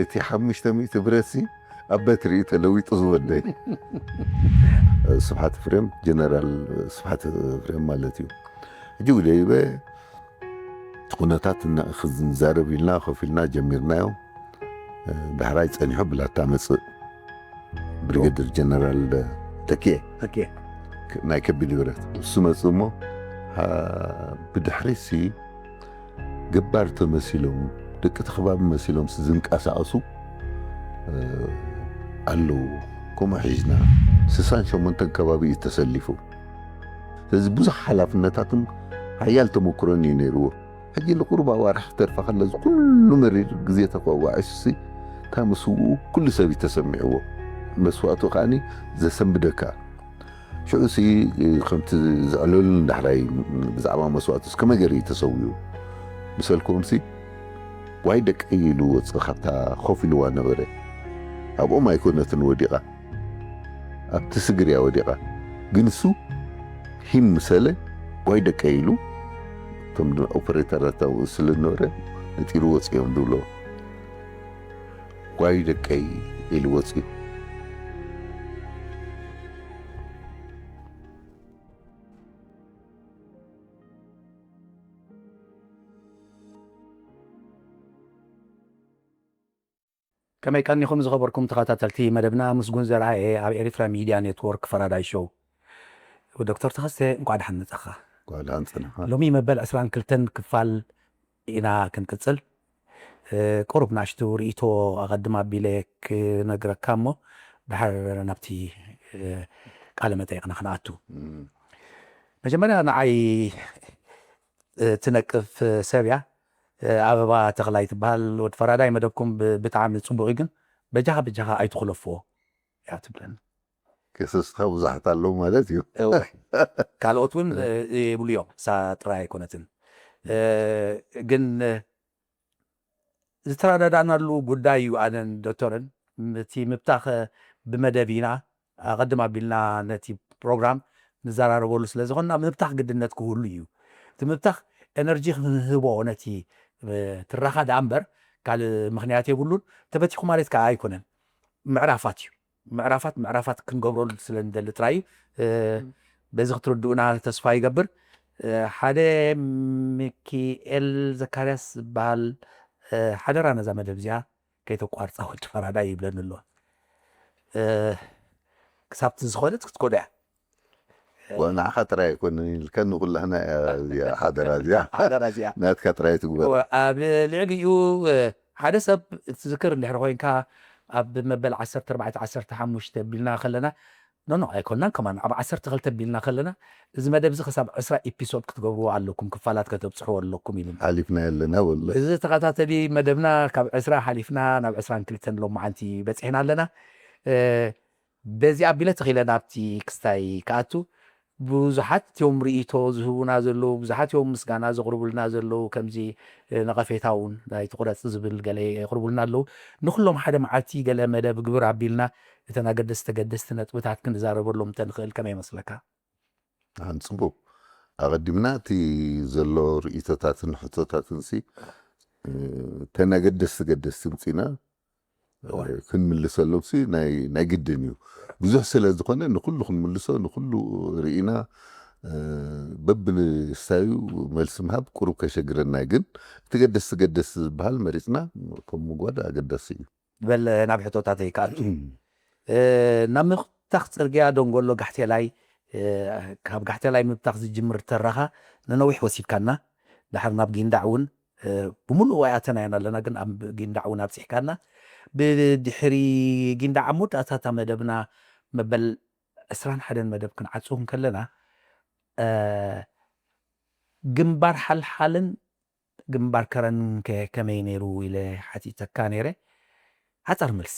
እቲ ሓሙሽተ ሚእቲ ብረትሲ ኣብ በትሪ እዩ ተለዊጡ ዝወደይ። ስብሓት ፍሬም፣ ጀነራል ስብሓት ፍሬም ማለት እዩ። ሕጂ ውደይበ እቲ ኩነታት እና-፣ ክንዛረብ ኢልና ኮፍ ኢልና ጀሚርናዮ። ዳሕራይ ጸኒሑ ብላታ መጽእ። ብሪገደር ጀነራል ተኪኤ ተኪኤ። ናይ ከቢድ ብረት እሱ መጽእ እሞ፣ ብድሕሪሲ ገባር ተመሲሎም፣ ደቂ ተኸባቢ መሲሎም ዝንቀሳቐሱ ኣለዉ። ከምኡ ሒዝና ስሳን ሸሞንተን ከባቢ እዩ ተሰሊፉ። ስለዚ ብዙሕ ሓላፍነታትን ሓያል ተመክሮን እዩ ነይርዎ። ሕጂ ንቁሩብ ኣዋርሕ ክተርፋ ከላ እዚ ኩሉ መሪር ግዜ ተኳዋዒሱሲ፣ እታ ምስውኡ ኩሉ ሰብ እዩ ተሰሚዕዎ። መስዋእቱ ከኣኒ ዘሰንብደካ። ሽዑሲ ከምቲ ዘዕለሉኒ ዳሕራይ ብዛዕባ መስዋእቱስ ከመይ ገይሩ እዩ ተሰዊኡ? ምሰልኩምሲ ዋይ ደቀይ ኢሉ ወፅእ ካብታ ኮፍ ኢልዋ ነበረ። ኣብኦም ኣይኮነትን ወዲቓ፣ ኣብቲ ስግር እያ ወዲቓ። ግን እሱ ሂም ምሰለ ዋይ ደቀይ ኢሉ እቶም ኦፐሬተራት ኣብኡ ስለ ዝነበረ ነጢሩ ወፂኦም ዝብሎ ዋይ ደቀይ ኢሉ ወፂኡ። ከመይ ቀኒኹም ዝኸበርኩም ተኸታተልቲ መደብና? ምስጉን ዘርኣየ ኣብ ኤሪትራ ሚድያ ኔትወርክ ፈራዳይ ሾው። ዶክተር ተኸስተ፣ እንቋዕ ደሓን መጻኻ። እንቋዕ ደሓን ጸናኻ። ሎሚ መበል ዕስራን ክልተን ክፋል ኢና ክንቅጽል። እ፣ ቁሩብ ንኣሽቱ ርእይቶ ኣቐድም ኣቢለ ክነግረካ እሞ፣ ድሓር ናብቲ፣ እ፣ ቃለ መጠይቕና ክንኣቱ። እም። መጀመርያ ንዓይ፣ እ፣ ትነቅፍ ሰብ እያ። እ፣ ኣበባ ተኽላይ ትበሃል። ወዲ ፈራዳይ፣ መደብኩም ብ-፣ ብጣዕሚ ጽቡቕ እዩ፣ ግን በጃኻ፣ በጃኻ ኣይትኹለፍዎ እያ ትብለኒ። ከሰስኻ ብዙሓት ኣለዉ ማለት እዩ። እወ። ካልኦት እውን፣ እ፣ ይብሉ እዮም። እሳ ጥራይ ኣይኮነትን። እ፣ ግን፣ እ፣ ዝተረዳዳእናሉ ጉዳይ እዩ። ኣነን ዶክተርን እቲ ምብታኽ ብመደብ ኢና፣ ኣቐድም ኣቢልና ነቲ ፕሮግራም ንዘራረበሉ ስለ ዝኾንና፣ ምብታኽ ግድነት ክህሉ እዩ። እቲ ምብታኽ ኤነርጂ ክንህቦ ነቲ፣ እ፣ ትረኻ ደኣ እምበር ካልእ ምኽንያት የብሉን። ተበቲኹ ማለት ከኣ ኣይኮነን። ምዕራፋት እዩ። ምዕራፋት፣ ምዕራፋት ክንገብረሉ ስለ ንደሊ ጥራይ እዩ። እ፣ በዚ ክትርድኡና ተስፋ ይገብር። እ፣ ሓደ ሚኪኤል ዘካርያስ ዝበሃል፣ እ፣ ሓደራ ነዛ መደብ እዚኣ ከይተቋርጻ ወዲ ፈራዳይ ይብለኒ ኣሎ። እ፣ ክሳብቲ ዝኾነት ክትኮዶ እያ። ወ-፣ ንዓኻ ጥራይ ኣይኮነን ኢልካ ንኹላህና እያ እዚኣ ሓደራ እዚኣ። ሓደራ እዚኣ። ናትካ ጥራይ ትግበር። ወ-፣ ኣብ ልዕሊኡ፣ እ፣ ሓደ ሰብ ትዝክር እንድሕር ኮይንካ ኣብ መበል ዓሰርተ ኣርባዕተ ዓሰርተ ሓሙሽተ ቢልና ከለና፣ ኖ፣ ኖ፣ ኣይኮንናን ከማን፣ ኣብ ዓሰርተ ክልተ ቢልና ከለና፣ እዚ መደብ እዚ ክሳብ ዕስራ ኤፒሶድ ክትገብርዎ ኣለኩም፣ ክፋላት ከተብጽሕዎ ኣለኩም ኢሉና። ሓሊፍና ኣለና ወላሂ። እዚ ተኸታተሊ መደብና ካብ ዕስራ ሓሊፍና ናብ ዕስራን ክልተን ሎማዓንቲ በጺሕና ኣለና። እ፣ በዚ ኣቢለ ተኺለ ናብቲ ክስታይ ክኣቱ፣ ብዙሓት እዮም ርእይቶ ዝህቡና ዘለዉ፣ ብዙሓት እዮም ምስጋና ዘቕርቡልና ዘለዉ፣ ከምዚ፣ እ፣ ነቐፌታ እውን ናይ ትቑረጽ ዝብል ገለ የቕርቡልና ኣለዉ። ንኹሎም ሓደ መዓልቲ ገለ መደብ ግብር ኣቢልና እተን ኣገደስቲ ተገደስቲ ነጥብታት ክንዛረበሎም እንተንኽእል ከመይ ይመስለካ? ኣን ጽቡቕ። ኣቐዲምና እቲ ዘሎ ርእይቶታትን ሕቶታትን ሲ፣ እ፣ እተን ኣገደስቲ ገደስቲ ምጺና፣ እወ። እ፣ ክንምልሰሎም ሲ ናይ፣ ናይ ግድን እዩ። ብዙሕ ስለ ዝኾነ ንኹሉ ክንምልሶ፣ ንኹሉ ርኢና፣ እ፣ በብንስታዩ መልሲ ምሃብ ቁሩብ ከሸግረና እዩ። ግን እቲ ገደስቲ ገደስቲ ዝበሃል መሪጽና ከም ምጓድ ኣገዳሲ እዩ። በል ናብ ሕቶታተይ ክኣቱ። እ፣ ናብ ምብታኽ ጽርግያ ደንጎሎ ጋሕቴላይ፣ እ፣ ካብ ጋሕቴላይ ምብታኽ ዝጅምር ተረኻ ንነዊሕ ወሲድካና። ድሓር ናብ ጊንዳዕ እውን፣ እ፣ ብምሉእ ዋይ ኣተና ኢና ኣለና፣ ግን ኣብ ጊንዳዕ እውን ኣብጺሕካና። ብድሕሪ ጊንዳዕ ኣብ መወዳእታ እታ መደብና መበል ዕስራን ሓደን መደብ ክንዓጽው እንከለና፣ እ፣ ግንባር ሓልሓልን ግንባር ከረንን ከ ከመይ ነይሩ ኢለ ሓቲተካ ነይረ። ሓጻር መልሲ፣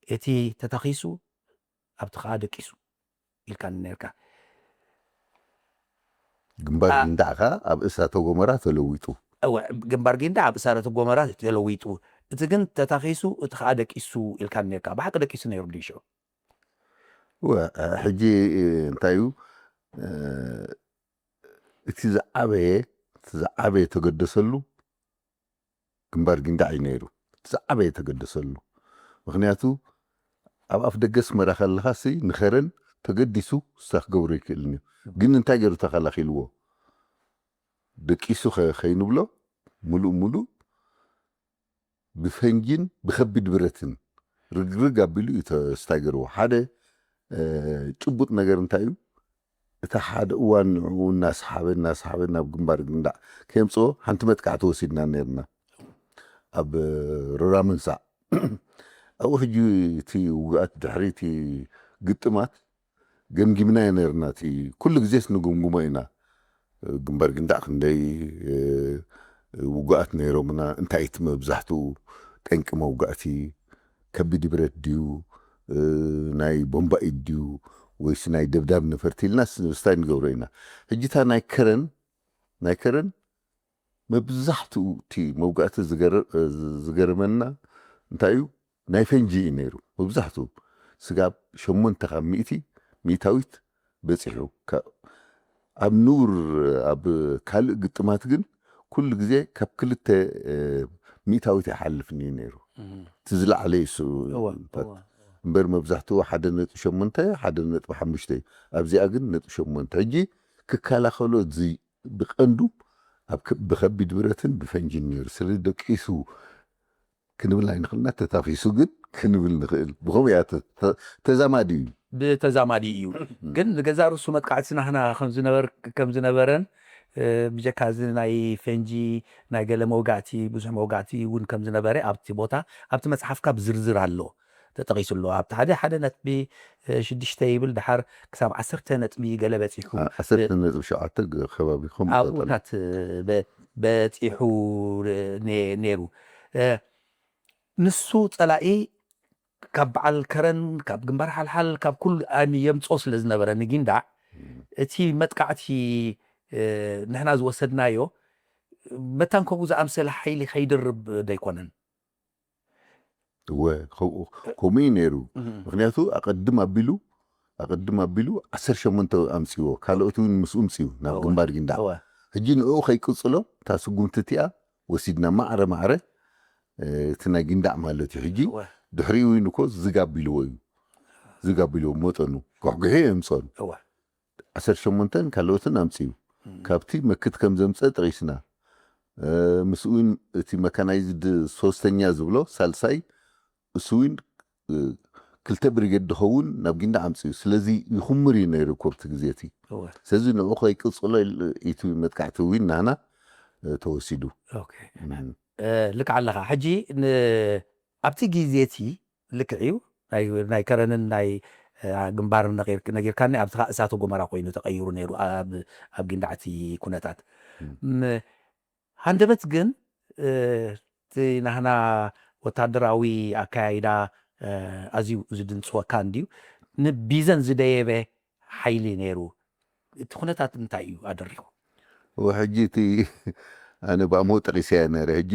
እቲ ተታኺሱ ኣብቲ ኸኣ ደቂሱ ኢልካኒ ነይርካ። ግንባር ጊንዳዕ ከኣ ኣብ እሳተ ጎመራ ተለዊጡ። እወ፣ ግንባር ጊንዳዕ ኣብ እሳተ ጎመራ ተለዊጡ። እቲ ግን ተታኺሱ፣ እቲ ኸኣ ደቂሱ ኢልካኒ ነይርካ። ብሓቂ ደቂሱ ነይሩ ድዩ ሽዑ? እወ፣ ሕጂ እንታይ እዩ፣ እ፣ እቲ ዝዓበየ፣ እቲ ዝዓበየ ተገደሰሉ ግንባር ጊንዳዕ እዩ ነይሩ። ዝዓበየ ተገደሰሉ። ምክንያቱ ኣብ ኣፍ ደገ ኣስመራ ከለኻሲ ንኸረን ተገዲሱ ስታ ክገብሮ ይክእልን እዩ። ግን እንታይ ገይሩ ተኸላኺልዎ? ደቂሱ ከ-፣ ከይንብሎ፣ ሙሉእ ሙሉእ ብፈንጂን ብኸቢድ ብረትን ርግርግ ኣቢሉ እዩ ተስታይ ገይርዎ። ሓደ፣ እ፣ ጭቡጥ ነገር እንታይ እዩ? እቲ ሓደ እዋን ንዕኡ እናሰሓበ፣ እናሰሓበ ናብ ግንባር ግንዳዕ ከየምጽኦ ሓንቲ መጥቃዕቲ ወሲድና ነይርና። ኣብ ሮራ መንሳዕ። ኣብኡ ሕጂ እቲ ውግኣት ድሕሪ እቲ ግጥማት ገምጊምናዮ ነይርና። እቲ ኩሉ ግዜስ ንግምግሞ ኢና። ግንባር ግንዳዕ ክንደይ፣ እ፣ ውጉኣት ነይሮምና፣ እንታይ እቲ መብዛሕትኡ ጠንቂ መውጋእቲ፣ ከቢድ ብረት ድዩ፣ እ፣ ናይ ቦምባ ኢድ ድዩ፣ ወይስ ናይ ደብዳብ ነፈርቲ ኢልና ስ-፣ ስታይ ንገብሮ ኢና። ሕጂ እታ ናይ ከረን፣ ናይ ከረን መብዛሕትኡ እቲ መውጋእቲ ዝገረ-፣ ዝገርመና እንታይ እዩ? ናይ ፈንጂ እዩ ነይሩ። መብዛሕትኡ ስጋብ ሸሞንተ ካብ ሚእቲ፣ ሚእታዊት በጺሑ። ከ-፣ ኣብ ንቡር፣ ኣብ ካልእ ግጥማት ግን ኩሉ ግዜ ካብ ክልተ፣ እ፣ ሚእታዊት ኣይሓልፍን እዩ ነይሩ። እም። እቲ ዝለዓለ እዩ እሱ። እወ፣ እምበር እወ። እምበር መብዛሕትኡ ሓደ ነጥቢ ሸሞንተ፣ ሓደ ነጥቢ ሓሙሽተ እዩ። ኣብዚኣ ግን ነጥቢ ሸሞንተ። ሕጂ ክከላኸሎ እዚ ብቐንዱ ኣብ ከ-፣ ብኸቢድ ብረትን ብፈንጂን ነይሩ። ስለ ደቂሱ ክንብል ኣይንኽእልና፣ ተታኺሱ ግን ክንብል ንኽእል። ብኸምኡ እያ ተ-፣ ተ-፣ ተዛማዲ እዩ። ብተዛማዲ እዩ። እም። ግን ንገዛ ርእሱ መጥቃዕቲ ናህና ከም ዝነበር-፣ ከም ዝነበረን፣ እ፣ ብጀካ እዚ ናይ ፈንጂ፣ ናይ ገለ መውጋእቲ፣ ብዙሕ መውጋእቲ እውን ከም ዝነበረ ኣብቲ ቦታ፣ ኣብቲ መጽሓፍካ ብዝርዝር ኣሎ፣ ተጠቒሱ ኣሎ። ኣብቲ ሓደ፣ ሓደ ነጥቢ፣ እ፣ ሽዱሽተ ይብል፣ ድሓር ክሳብ ዓሰርተ ነጥቢ ገለ በጺሑ። ዓ-፣ ዓሰርተ ነጥቢ ሸውዓተ ገ-፣ ከባቢ ከም ኣብኡታት በ-፣ በጺሑ ነ-፣ ነይሩ። እ፣ ንሱ ጸላኢ ካብ በዓል ከረን፣ ካብ ግንባር ሓልሓል፣ ካብ ኩሉ ኣሚ የምጽኦ ስለ ዝነበረ ንጊንዳዕ፣ እም። እቲ መጥቃዕቲ፣ እ፣ ንሕና ዝወሰድናዮ፣ መታን ከምኡ ዝኣምሰለ ሓይሊ ከይድርብ ዶ ኣይኮነን? እወ፣ ከምኡ፣ ከምኡ እዩ ነይሩ። እም። ምኽንያቱ ኣቐድም ኣቢሉ፣ ኣቐድም ኣቢሉ ዓሰርተ ሸሞንተ ኣምጺዎ፣ ካልኦት እውን ምስኡ ምጺኡ ናብ እወ። ግንባር ጊንዳዕ። እወ። ሕጂ ንዕኡ ከይቅጽሎ፣ እታ ስጉምቲ እቲኣ ወሲድና ማዕረ ማዕረ፣ እ፣ እቲ ናይ ጊንዳዕ ማለት እዩ። ሕጂ እወ። ድሕሪኡ እውን እኮ ዝግ ኣቢልዎ እዩ። ዝግ ኣቢልዎ መጠኑ፣ ጓሕጉሒ የምጾን። እወ። ዓሰርተ ሸሞንተን ካልኦትን ኣምጺኡ። እም። ካብቲ መክት ከም ዘምጸ ጠቒስና። እ፣ ምስኡ እውን እቲ መካናይዝድ ሶስተኛ ዝብሎ፣ ሳልሳይ፣ እሱ እውን፣ እ፣ ክልተ ብሪጌድ ዝኸውን ናብ ጊንዳዕ ኣምጺኡ። ስለዚ ይኹምር እዩ ነይሩ እኮ ኣብቲ ግዜ እቲ። እወ። ስለዚ ንዕኡ ከይቅጽሎ ኢል-፣ እቲ መጥቃዕቲ እውን ናህና፣ እ፣ ተወሲዱ። ኦኬ። እም። እ፣ ልክዕ ኣለኻ። ሕጂ ን-፣ ኣብቲ ግዜ እቲ ልክዕ እዩ። ናይ፣ ናይ ከረንን ናይ፣ እ፣ ግንባርን ነቒር-፣ ነጊርካኒ፣ ኣብቲ ኸኣ እሳተ ጎመራ ኮይኑ ተቐይሩ ነይሩ ኣብ፣ ኣብ ጊንዳዕ እቲ ኩነታት። እም። ም-፣ ሃንደበት ግን፣ እ፣ እቲ ናህና ወታደራዊ ኣካያይዳ፣ እ፣ ኣዝዩ ዝድንጽወካ እንድዩ። ንቢዘን ዝደየበ ሓይሊ ነይሩ። እቲ ኩነታት እንታይ እዩ ኣደሪኹ? እወ፣ ሕጂ እቲ ኣነ ብኣምሆ ጠቒሰያ ነይረ። ሕጂ፣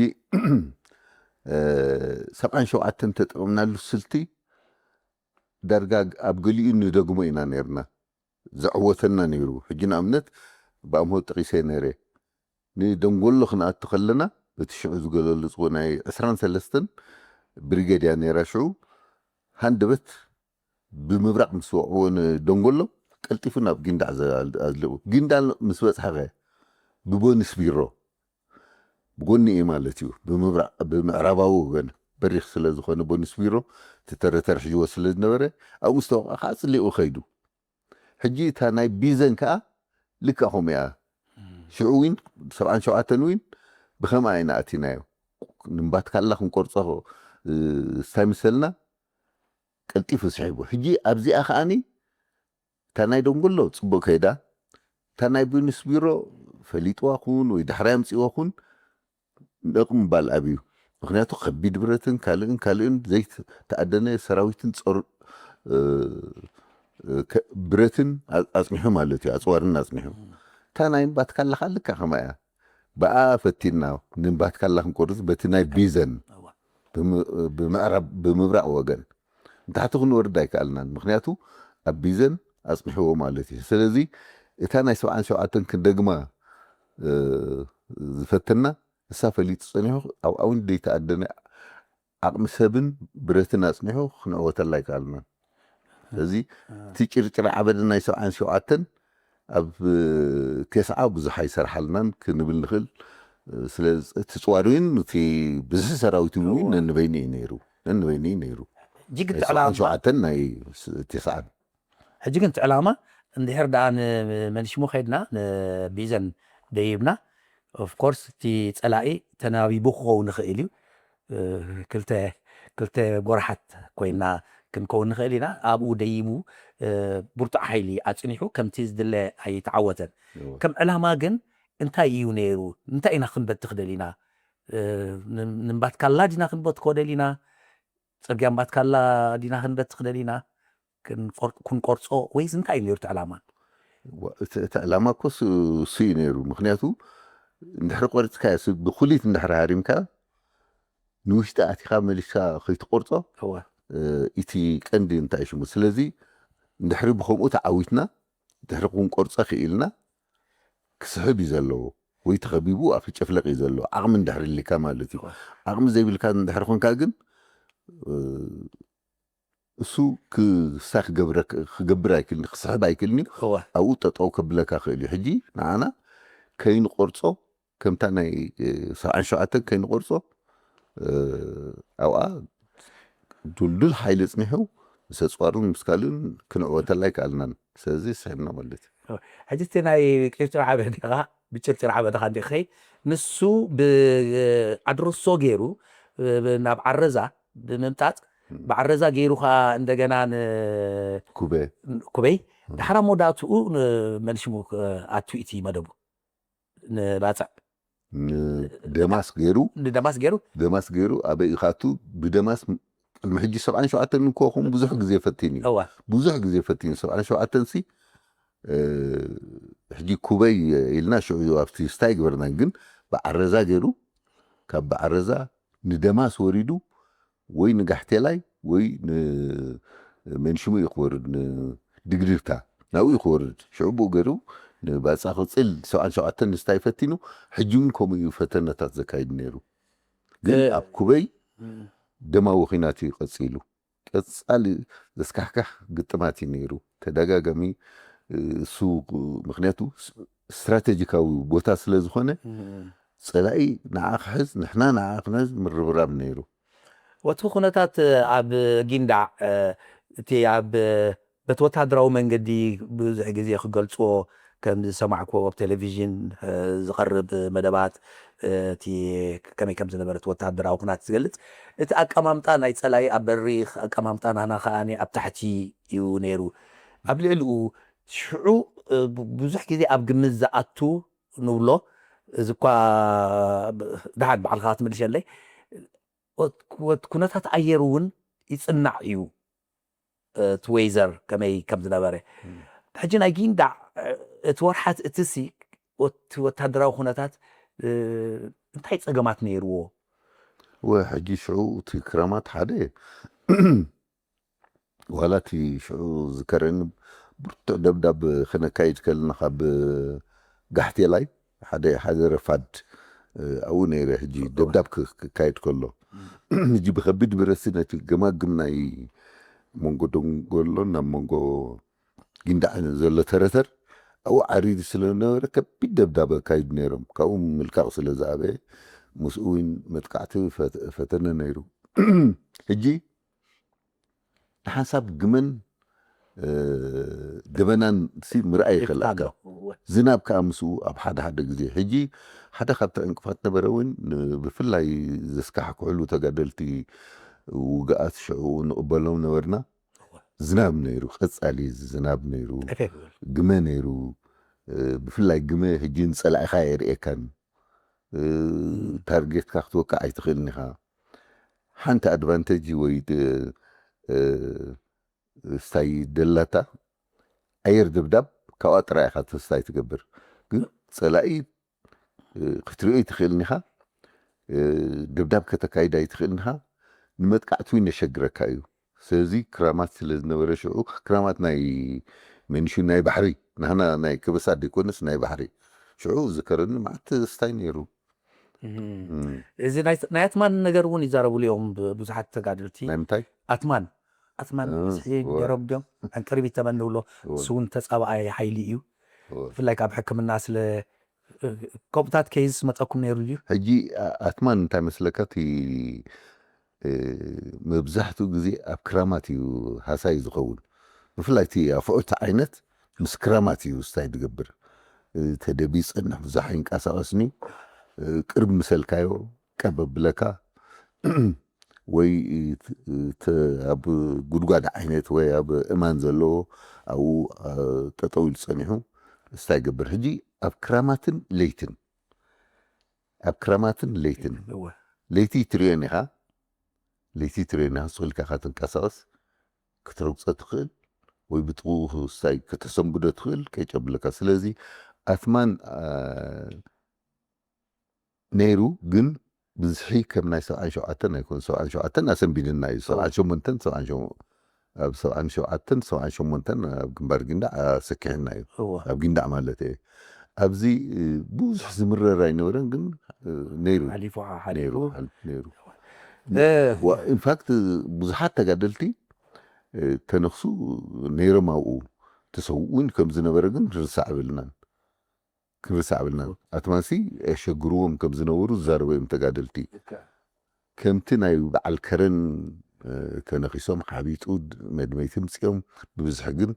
እ፣ ሰብዓን ሸውዓተን ተጠቒምናሉ ስልቲ ዳርጋ ኣብ ገሊኡ ንደግሞ ኢና ነይርና። ዘዕወተና ነይሩ። ሕጂ ንኣብነት ብኣምሆ ጠቒሰ ነይረ። ንደንጎሎ ክንኣቱ ከለና፣ እቲ ሽዑ ዝገለልጽዎ ናይ ዕስራን ሰለስተን ብሪጌድ እያ ነይራ። ሽዑ ሃንደበት ብምብራቕ ምስ ወቕዕዎ ንደንጎሎ፣ ቀልጢፉ ናብ ጊንዳዕ ዘ-፣ ኣዝለቑ። ጊንዳዕ ምስ በጽሐ ኸ፣ ብቦኒስ ቢሮ፣ ብጎኒ እዩ ማለት እዩ፣ ብምብራቕ፣ ብምዕራባዊ ወገን በሪኽ ስለ ዝኾነ ቦኒስ ቢሮ፣ እቲ ተረተር ሒዝዎ ስለ ዝነበረ፣ ኣብኡ ምስ ተወቕዐ ከዓ ጽሊቑ ከይዱ። ሕጂ እታ ናይ ቢዘን ከኣ ልክዕ ከምኡ እያ። እም። ሽዑ ዊን፣ ሰብዓን ሸውዓተን ዊን ብኸምኣ ኢና ኣቲናዮ። ንምባትካላ ክንቆርጾ፣ እ፣ ስታይ መሰልና ቀልጢፉ ስሒቡ። ሕጂ ኣብዚኣ ከኣኒ እታ ናይ ደንጎሎ ጽቡቕ ከይዳ፣ እታ ናይ ቢዝነስ ቢሮ ፈሊጥዋ ኩን ወይ ዳሕራይ ኣምጺእዋ ኩን ነቕ ምባል ኣብዩ። ምኽንያቱ ከቢድ ብረትን ካልእን ካልእን ዘይተኣደነ ሰራዊትን ጸር-፣ እ፣ እ፣ ከ-፣ ብረትን ኣ-፣ ኣጽኒሑ ማለት እዩ፣ ኣጽዋርን ኣጽኒሑ። እታ ናይ እምባትካላ ከኣ ልክዕ ከማኣ እያ። ብኣ ፈቲና ንምባትካላ ክንቆርጽ በቲ ናይ ቢዘን እዋ። ብም-፣ ብምዕራብ፣ ብምብራቕ ወገን ንታሕቲ ክንወርድ ኣይከኣልናን። ምኽንያቱ ኣብ ቢዘን ኣጽኒሕዎ ማለት እዩ። ስለዚ እታ ናይ ሰብዓን ሸውዓተን ክንደግማ፣ እ፣ ዝፈተና ንሳ ፈሊጡ ጸኒሑ ኣብ ኣውን ዘይተኣደነ ዓቕሚ ሰብን ብረትን ኣጽኒሑ ክንዕወተላ ኣይከኣልናን። ስለዚ እቲ ጭርጭር ዓበደ ናይ ሰብዓን ሸውዓተን ኣብ ቴስዓ ብዙሕ ኣይሰርሓልናን ክንብል ንኽእል። ስለ እቲ ጽዋር እውን እቲ ብዙሕ ሰራዊት እውን ነንበይኑ እዩ ነይሩ፣ ነንበይኑ እዩ ነይሩ። እጅግ ናይ ሰብዓን ሸውዓተን ናይ ስ- ቴስዓን ሕጂ ግን እቲ ዕላማ እንድሕር ደኣ ንመንሽሙ ከይድና ንቢዘን ደይብና ኦፍኮርስ እቲ ጸላኢ ተናቢቡ ክኸውን ይኽእል እዩ። ክልተ ክልተ ጎርሓት ኮይና ክንከውን ንኽእል ኢና። ኣብኡ ደይቡ ብርቱዕ ሓይሊ ኣጽኒሑ ከምቲ ዝድለ ኣይተዓወተን። ከም ዕላማ ግን እንታይ እዩ ነይሩ? እንታይ ኢና ክንበትኽ ደሊና? ንምባትካላ ዲና ክንበትኮ ደሊና? ጽርግያ ምባትካላ ዲና ክንበትኽ ደሊና? ክንቆርጾ ወይስ እንታይ እዩ ነይሩ እቲ ዕላማ? እቲ ዕላማ እኮ እሱ እዩ ነይሩ። ምክንያቱ እንድሕሪ ቆሪፅካ ብኩሊት እንድሕሪ ሃሪምካ ንውሽጢ ኣቲኻ መሊስካ ከይትቆርፆ እቲ ቀንዲ እንታይ ሽሙ። ስለዚ እንድሕሪ ብከምኡ ተዓዊትና ድሕሪ ክንቆርፆ ክኢልና ክስሕብ እዩ ዘለዎ ወይ ተኸቢቡ ኣፍ ጨፍለቕ እዩ ዘለዎ። ዓቕሚ እንድሕሪ ሊካ ማለት እዩ። ዓቕሚ ዘይብልካ እንድሕሪ ኮንካ ግን እሱ ክሳ ክገብር ኣይክልን፣ ክስሕብ ኣይክልን እዩ። ኣብኡ ጠጠው ከብለካ ክእል እዩ። ሕጂ ንዓና ከይንቆርፆ ከምታ ናይ ሰብዓን ሸውዓተን ከይንቆርፆ ኣብኣ ዱልዱል ሓይሊ ፅኒሑ ምስ ኣፅዋሩን ምስ ካልኡን ክንዕወተላ ኣይከኣልናን። ስለዚ ስሕብና ማለት እዩ። ሕጂ እቲ ናይ ጭርጭር ዓበደ ኸዓ ብጭርጭር ዓበደ ኸዓ እንዲኸይ ንሱ ብዓድሮሶ ገይሩ ናብ ዓረዛ ብምምጣጥ ብዓረዛ ገይሩ ኸዓ እንደገና ኩበ ኩበይ ዳሕራ መወዳእትኡ መልሽሙ ኣቱ እቲ መደቡ ንባፅዕ ደማስ ገይሩ ንደማስ ገይሩ ደማስ ገይሩ ኣበይ ኢኻቱ ብደማስ ቅድሚ ሕጂ ሰብዓን ሸውዓተን እንኮኹም ብዙሕ ግዜ ፈቲኑ እዩ። ብዙሕ ግዜ ፈቲኑ ሰብዓን ሸውዓተን ሲ ሕጂ ኩበይ ኢልና ሽዑ ኣብቲ ስታይ ግበርና ግን ብዓረዛ ገይሩ ካብ ብዓረዛ ንደማስ ወሪዱ ወይ ንጋሕቴላይ ወይ ንመንሽሙ እዩ ክወርድ ንድግድግታ ናብኡ እዩ ክወርድ። ሽዑ ብኡ ገይሩ ንባፃ ክፅል ሰብዓን ሸውዓተን ንስታይ ፈቲኑ ሕጂ እውን ከምኡ እዩ ፈተነታት ዘካይድ ነይሩ። ግን ኣብ ኩበይ ደማዊ ኹናት እዩ ቀፂሉ። ቀፃሊ ዘስካሕካሕ ግጥማት እዩ ነይሩ ተደጋጋሚ እሱ ምክንያቱ ስትራቴጂካዊ ቦታ ስለ ዝኾነ ፀላኢ ንዓ ክሕዝ ንሕና ንዓ ክንሕዝ ምርብራብ ነይሩ። ወቲ ኩነታት ኣብ ጊንዳዕ እቲ ኣብ በቲ ወታደራዊ መንገዲ ብዙሕ ግዜ ክገልፅዎ ከም ዝሰማዕክዎ ኣብ ቴሌቪዥን ዝቐርብ መደባት እቲ ከመይ ከም ዝነበረት ወታደራዊ ኩናት ዝገልፅ እቲ ኣቀማምጣ ናይ ፀላኢ ኣብ በሪኽ ኣቀማምጣ ናና ከዓ ኣብ ታሕቲ እዩ ነይሩ። ኣብ ልዕሊኡ ሽዑ ብዙሕ ግዜ ኣብ ግምት ዝኣቱ ንብሎ እዚ እኳ ደሓን ባዕልካ ክትምልሸለይ ኩነታት ኣየር እውን ይፅናዕ እዩ እቲ ወይዘር ከመይ ከም ዝነበረ ሕጂ ናይ ጊንዳዕ እቲ ወርሓት እትሲ እቲ ወታደራዊ ኩነታት እንታይ ፀገማት ነይርዎ? ወ ሕጂ ሽዑ እቲ ክረማት ሓደ ዋላ እቲ ሽዑ ዝከረኒ ብርቱዕ ደብዳብ ክነካይድ ከለና ካብ ጋሕቴላይ ሓደ ሓደ ረፋድ ኣብኡ ነይረ። ሕጂ ደብዳብ ክካየድ ከሎ ሕጂ ብከቢድ ብረሲ ነቲ ገማግም ናይ መንጎ ደንጎሎን ናብ መንጎ ጊንዳዕ ዘሎ ተረተር ኣብኡ ዓሪዱ ስለዝነበረ ከቢድ ደብዳብ ኣካይዱ ነይሮም። ካብኡ ምልቃቕ ስለ ዝኣበየ ምስኡ እውን መጥቃዕቲ ፈተነ ነይሩ። ሕጂ ንሓንሳብ ግመን ደበናን ሲ ምርኣይ ይኽእልካ። ዝናብ ከዓ ምስኡ ኣብ ሓደ ሓደ ግዜ ሕጂ ሓደ ካብቲ ዕንቅፋት ነበረ እውን ብፍላይ ዘስካሕክሕሉ ተጋደልቲ ውግኣት ሽዑ ንቕበሎም ነበርና። ዝናብ ነይሩ፣ ቀጻሊ ዝናብ ነይሩ፣ ግመ ነይሩ። ብፍላይ ግመ ሕጂ ንጸላኢኻ የርእየካን ታርጌትካ ክትወቅዕ ኣይትኽእልን ኢኻ። ሓንቲ ኣድቫንቴጅ ወይ ስታይ ደላታ ኣየር ደብዳብ ካብኣ ጥራይ ኢኻ ተስታይ ትገብር። ግን ጸላኢ ክትሪኦ ኣይትኽእልን ኢኻ። ደብዳብ ከተካይድ ኣይትኽእልን ኢኻ። ንመጥቃዕቲ እውን የሸግረካ እዩ። ስለዚ ክራማት ስለ ዝነበረ ሽዑ ክራማት ናይ መንሹ ናይ ባሕሪ ናህና ናይ ከበሳ ደይኮነስ ናይ ባሕሪ ሽዑ ዝከረኒ ማዕት ስታይ ነይሩ። እዚ ናይ ኣትማን ነገር እውን ይዛረብሉ እዮም ብዙሓት ተጋደልቲ። ናይ ምንታይ ኣትማን ኣትማን ብዝሒ ገሮም ድዮም ዕንቅርቢት ተመን ንብሎ። እሱ እውን ተፃባኣይ ሓይሊ እዩ። ብፍላይ ካብ ሕክምና ስለ ከምኡታት ኬዝ መፀኩም ነይሩ ድዩ? ሕጂ ኣትማን እንታይ መስለካ እቲ መብዛሕትኡ ግዜ ኣብ ክራማት እዩ ሃሳይ ዝኸውን። ብፍላይ እቲ ኣፍዑት ዓይነት ምስ ክራማት እዩ ስታይ ዝገብር። ተደብዩ ይፀንሕ፣ ብዙሕ ኣይንቀሳቐስን እዩ። ቅርብ ምሰልካዮ ቀብ ኣብለካ ወይ ኣብ ጉድጓድ ዓይነት ወይ ኣብ እማን ዘለዎ ኣብኡ ጠጠው ኢሉ ፀኒሑ ስታይ ይገብር። ሕጂ ኣብ ክራማትን ለይትን ኣብ ክራማትን ለይትን ለይቲ ትሪኦን ኢኻ። ለይቲ ትሪኦን ኢኻ፣ ስቕ ኢልካ ኢኻ ትንቀሳቐስ። ክትረግፆ ትኽእል ወይ ብጥቕኡ ክስታይ ከተሰንብዶ ትኽእል፣ ከይጨብለካ። ስለዚ ኣትማን ነይሩ፣ ግን ብዝሒ ከም ናይ ሰብዓን ሸውዓተን ኣይኮን። ሰብዓን ሸውዓተን ኣሰንቢድና እዩ። ሰብዓን ሸሞንተን ሰብዓን ሸሞ- ኣብ ሰብዓን ሸውዓተን ሰብዓን ሸሞንተን ኣብ ግንባር ጊንዳዕ ኣሰኪሕና እዩ። እወ። ኣብ ጊንዳዕ ማለት እየ። ኣብዚ ብዙሕ ዝምረር ኣይነበረን፣ ግን ነይሩ ሓሊፉ ነይሩ ሓሊፉ ነይሩ። ኢንፋክት ብዙሓት ተጋደልቲ ተነኽሱ ነይሮም ኣብኡ፣ ተሰውኡ እውን ከም ዝነበረ ግን ርሳዕ ብልናን። ክንርሳዕ ብልና ኣትማንሲ የሸግርዎም ከም ዝነበሩ ዝዛረቡ እዮም ተጋደልቲ። ከምቲ ናይ በዓል ከረን ተነኺሶም ሓቢጡ መድመይቲ ምፅኦም ብብዝሒ ግን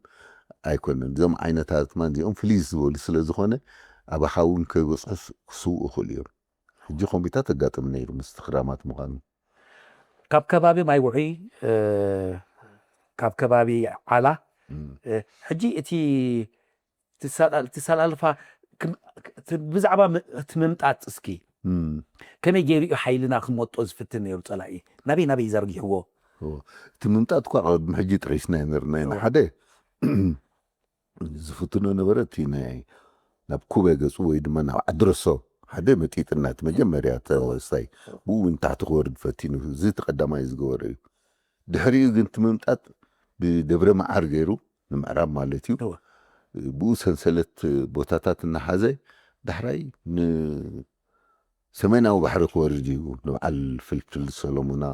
ኣይኮነን። እዞም ዓይነት ኣትማን እዚኦም ፍልይ ዝበሉ ስለ ዝኾነ ኣባኻ እውን ከይበፅሑ ክስውኡ ይኽእሉ እዮም። ሕጂ ኮምቢታት ኣጋጥም ነይሩ ምስቲ ክራማት ምዃኑ። ካብ ከባቢ ማይ ውዑይ ካብ ከባቢ ዓላ ሕጂ እቲ ትሰላልፋ ብዛዕባ እቲ ምምጣጥ እስኪ ከመይ ገይሩ እዩ ሓይልና ክመጦ ዝፍትን ነይሩ ፀላኢ ናበይ ናበይ ዘርጊሕዎ? እቲ ምምጣጥ እኳ ቅድሚ ሕጂ ጥቂስና ይነርና ኢና። ሓደ ዝፍትኖ ነበረ እቲ ናይ ናብ ኩበ ገፁ ወይ ድማ ናብ ዓድረሶ ሓደ መጢጥና እቲ መጀመርያ ተወሳይ ብኡ ንታሕቲ ክወርድ ፈቲኑ። እዚ እቲ ቀዳማይ ዝገበረ እዩ። ድሕሪኡ ግን እቲ ምምጣጥ ብደብረ መዓር ገይሩ ንምዕራብ ማለት እዩ። ብኡ ሰንሰለት ቦታታት እናሓዘ ዳሕራይ ንሰሜናዊ ባሕሪ ክወርድ እዩ። ንበዓል ፍልፍል ሰሎሙና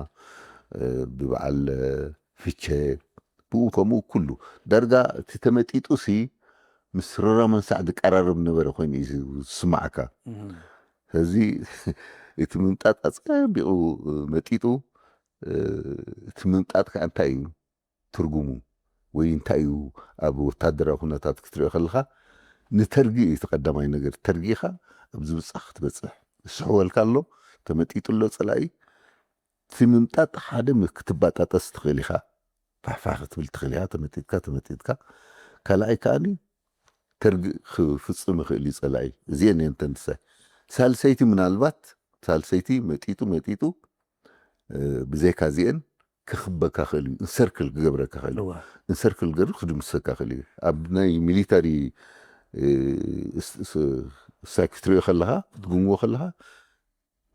ብበዓል ፍቼ ብኡ ከምኡ ኩሉ ዳርጋ እቲ ተመጢጡ ሲ ምስ ረራ መንሳዕ ዝቀራረብ ነበረ ኮይኑ እዩ ዝስማዓካ። ሕዚ እቲ ምምጣጥ ኣፀቢቑ መጢጡ እቲ ምምጣጥ ከዓ እንታይ እዩ ትርጉሙ ወይ እንታይ እዩ ኣብ ወታደራዊ ኩነታት ክትሪኦ ከለካ ንተርጊ እዩ እቲ ቀዳማይ ነገር። ተርጊኻ ኣብ ዝብፃሕ ክትበፅሕ ዝስሕወልካ ኣሎ ተመጢጡ ኣሎ ፀላኢ እቲ ምምጣጥ ሓደ ክትባጣጠስ ትኽእል ኢኻ። ፋሕፋሕ ክትብል ትኽእል ኢኻ። ተመጢጥካ ተመጢጥካ ካልኣይ ከዓኒ ተርጊ ክፍፅም ይኽእል እዩ ፀላኢ። እዚአን እየን ተንትሰ ሳልሰይቲ ምናልባት ሳልሰይቲ መጢጡ መጢጡ ብዘይካ እዚአን ክኽበካ ክእል እዩ። እንሰርክል ክገብረካ ክእል እዩ። እንሰርክል ገሩ ክድምሰካ ክእል እዩ። ኣብ ናይ ሚሊታሪ ሳይ ክትሪኦ ከለኻ ክትግምዎ ከለኻ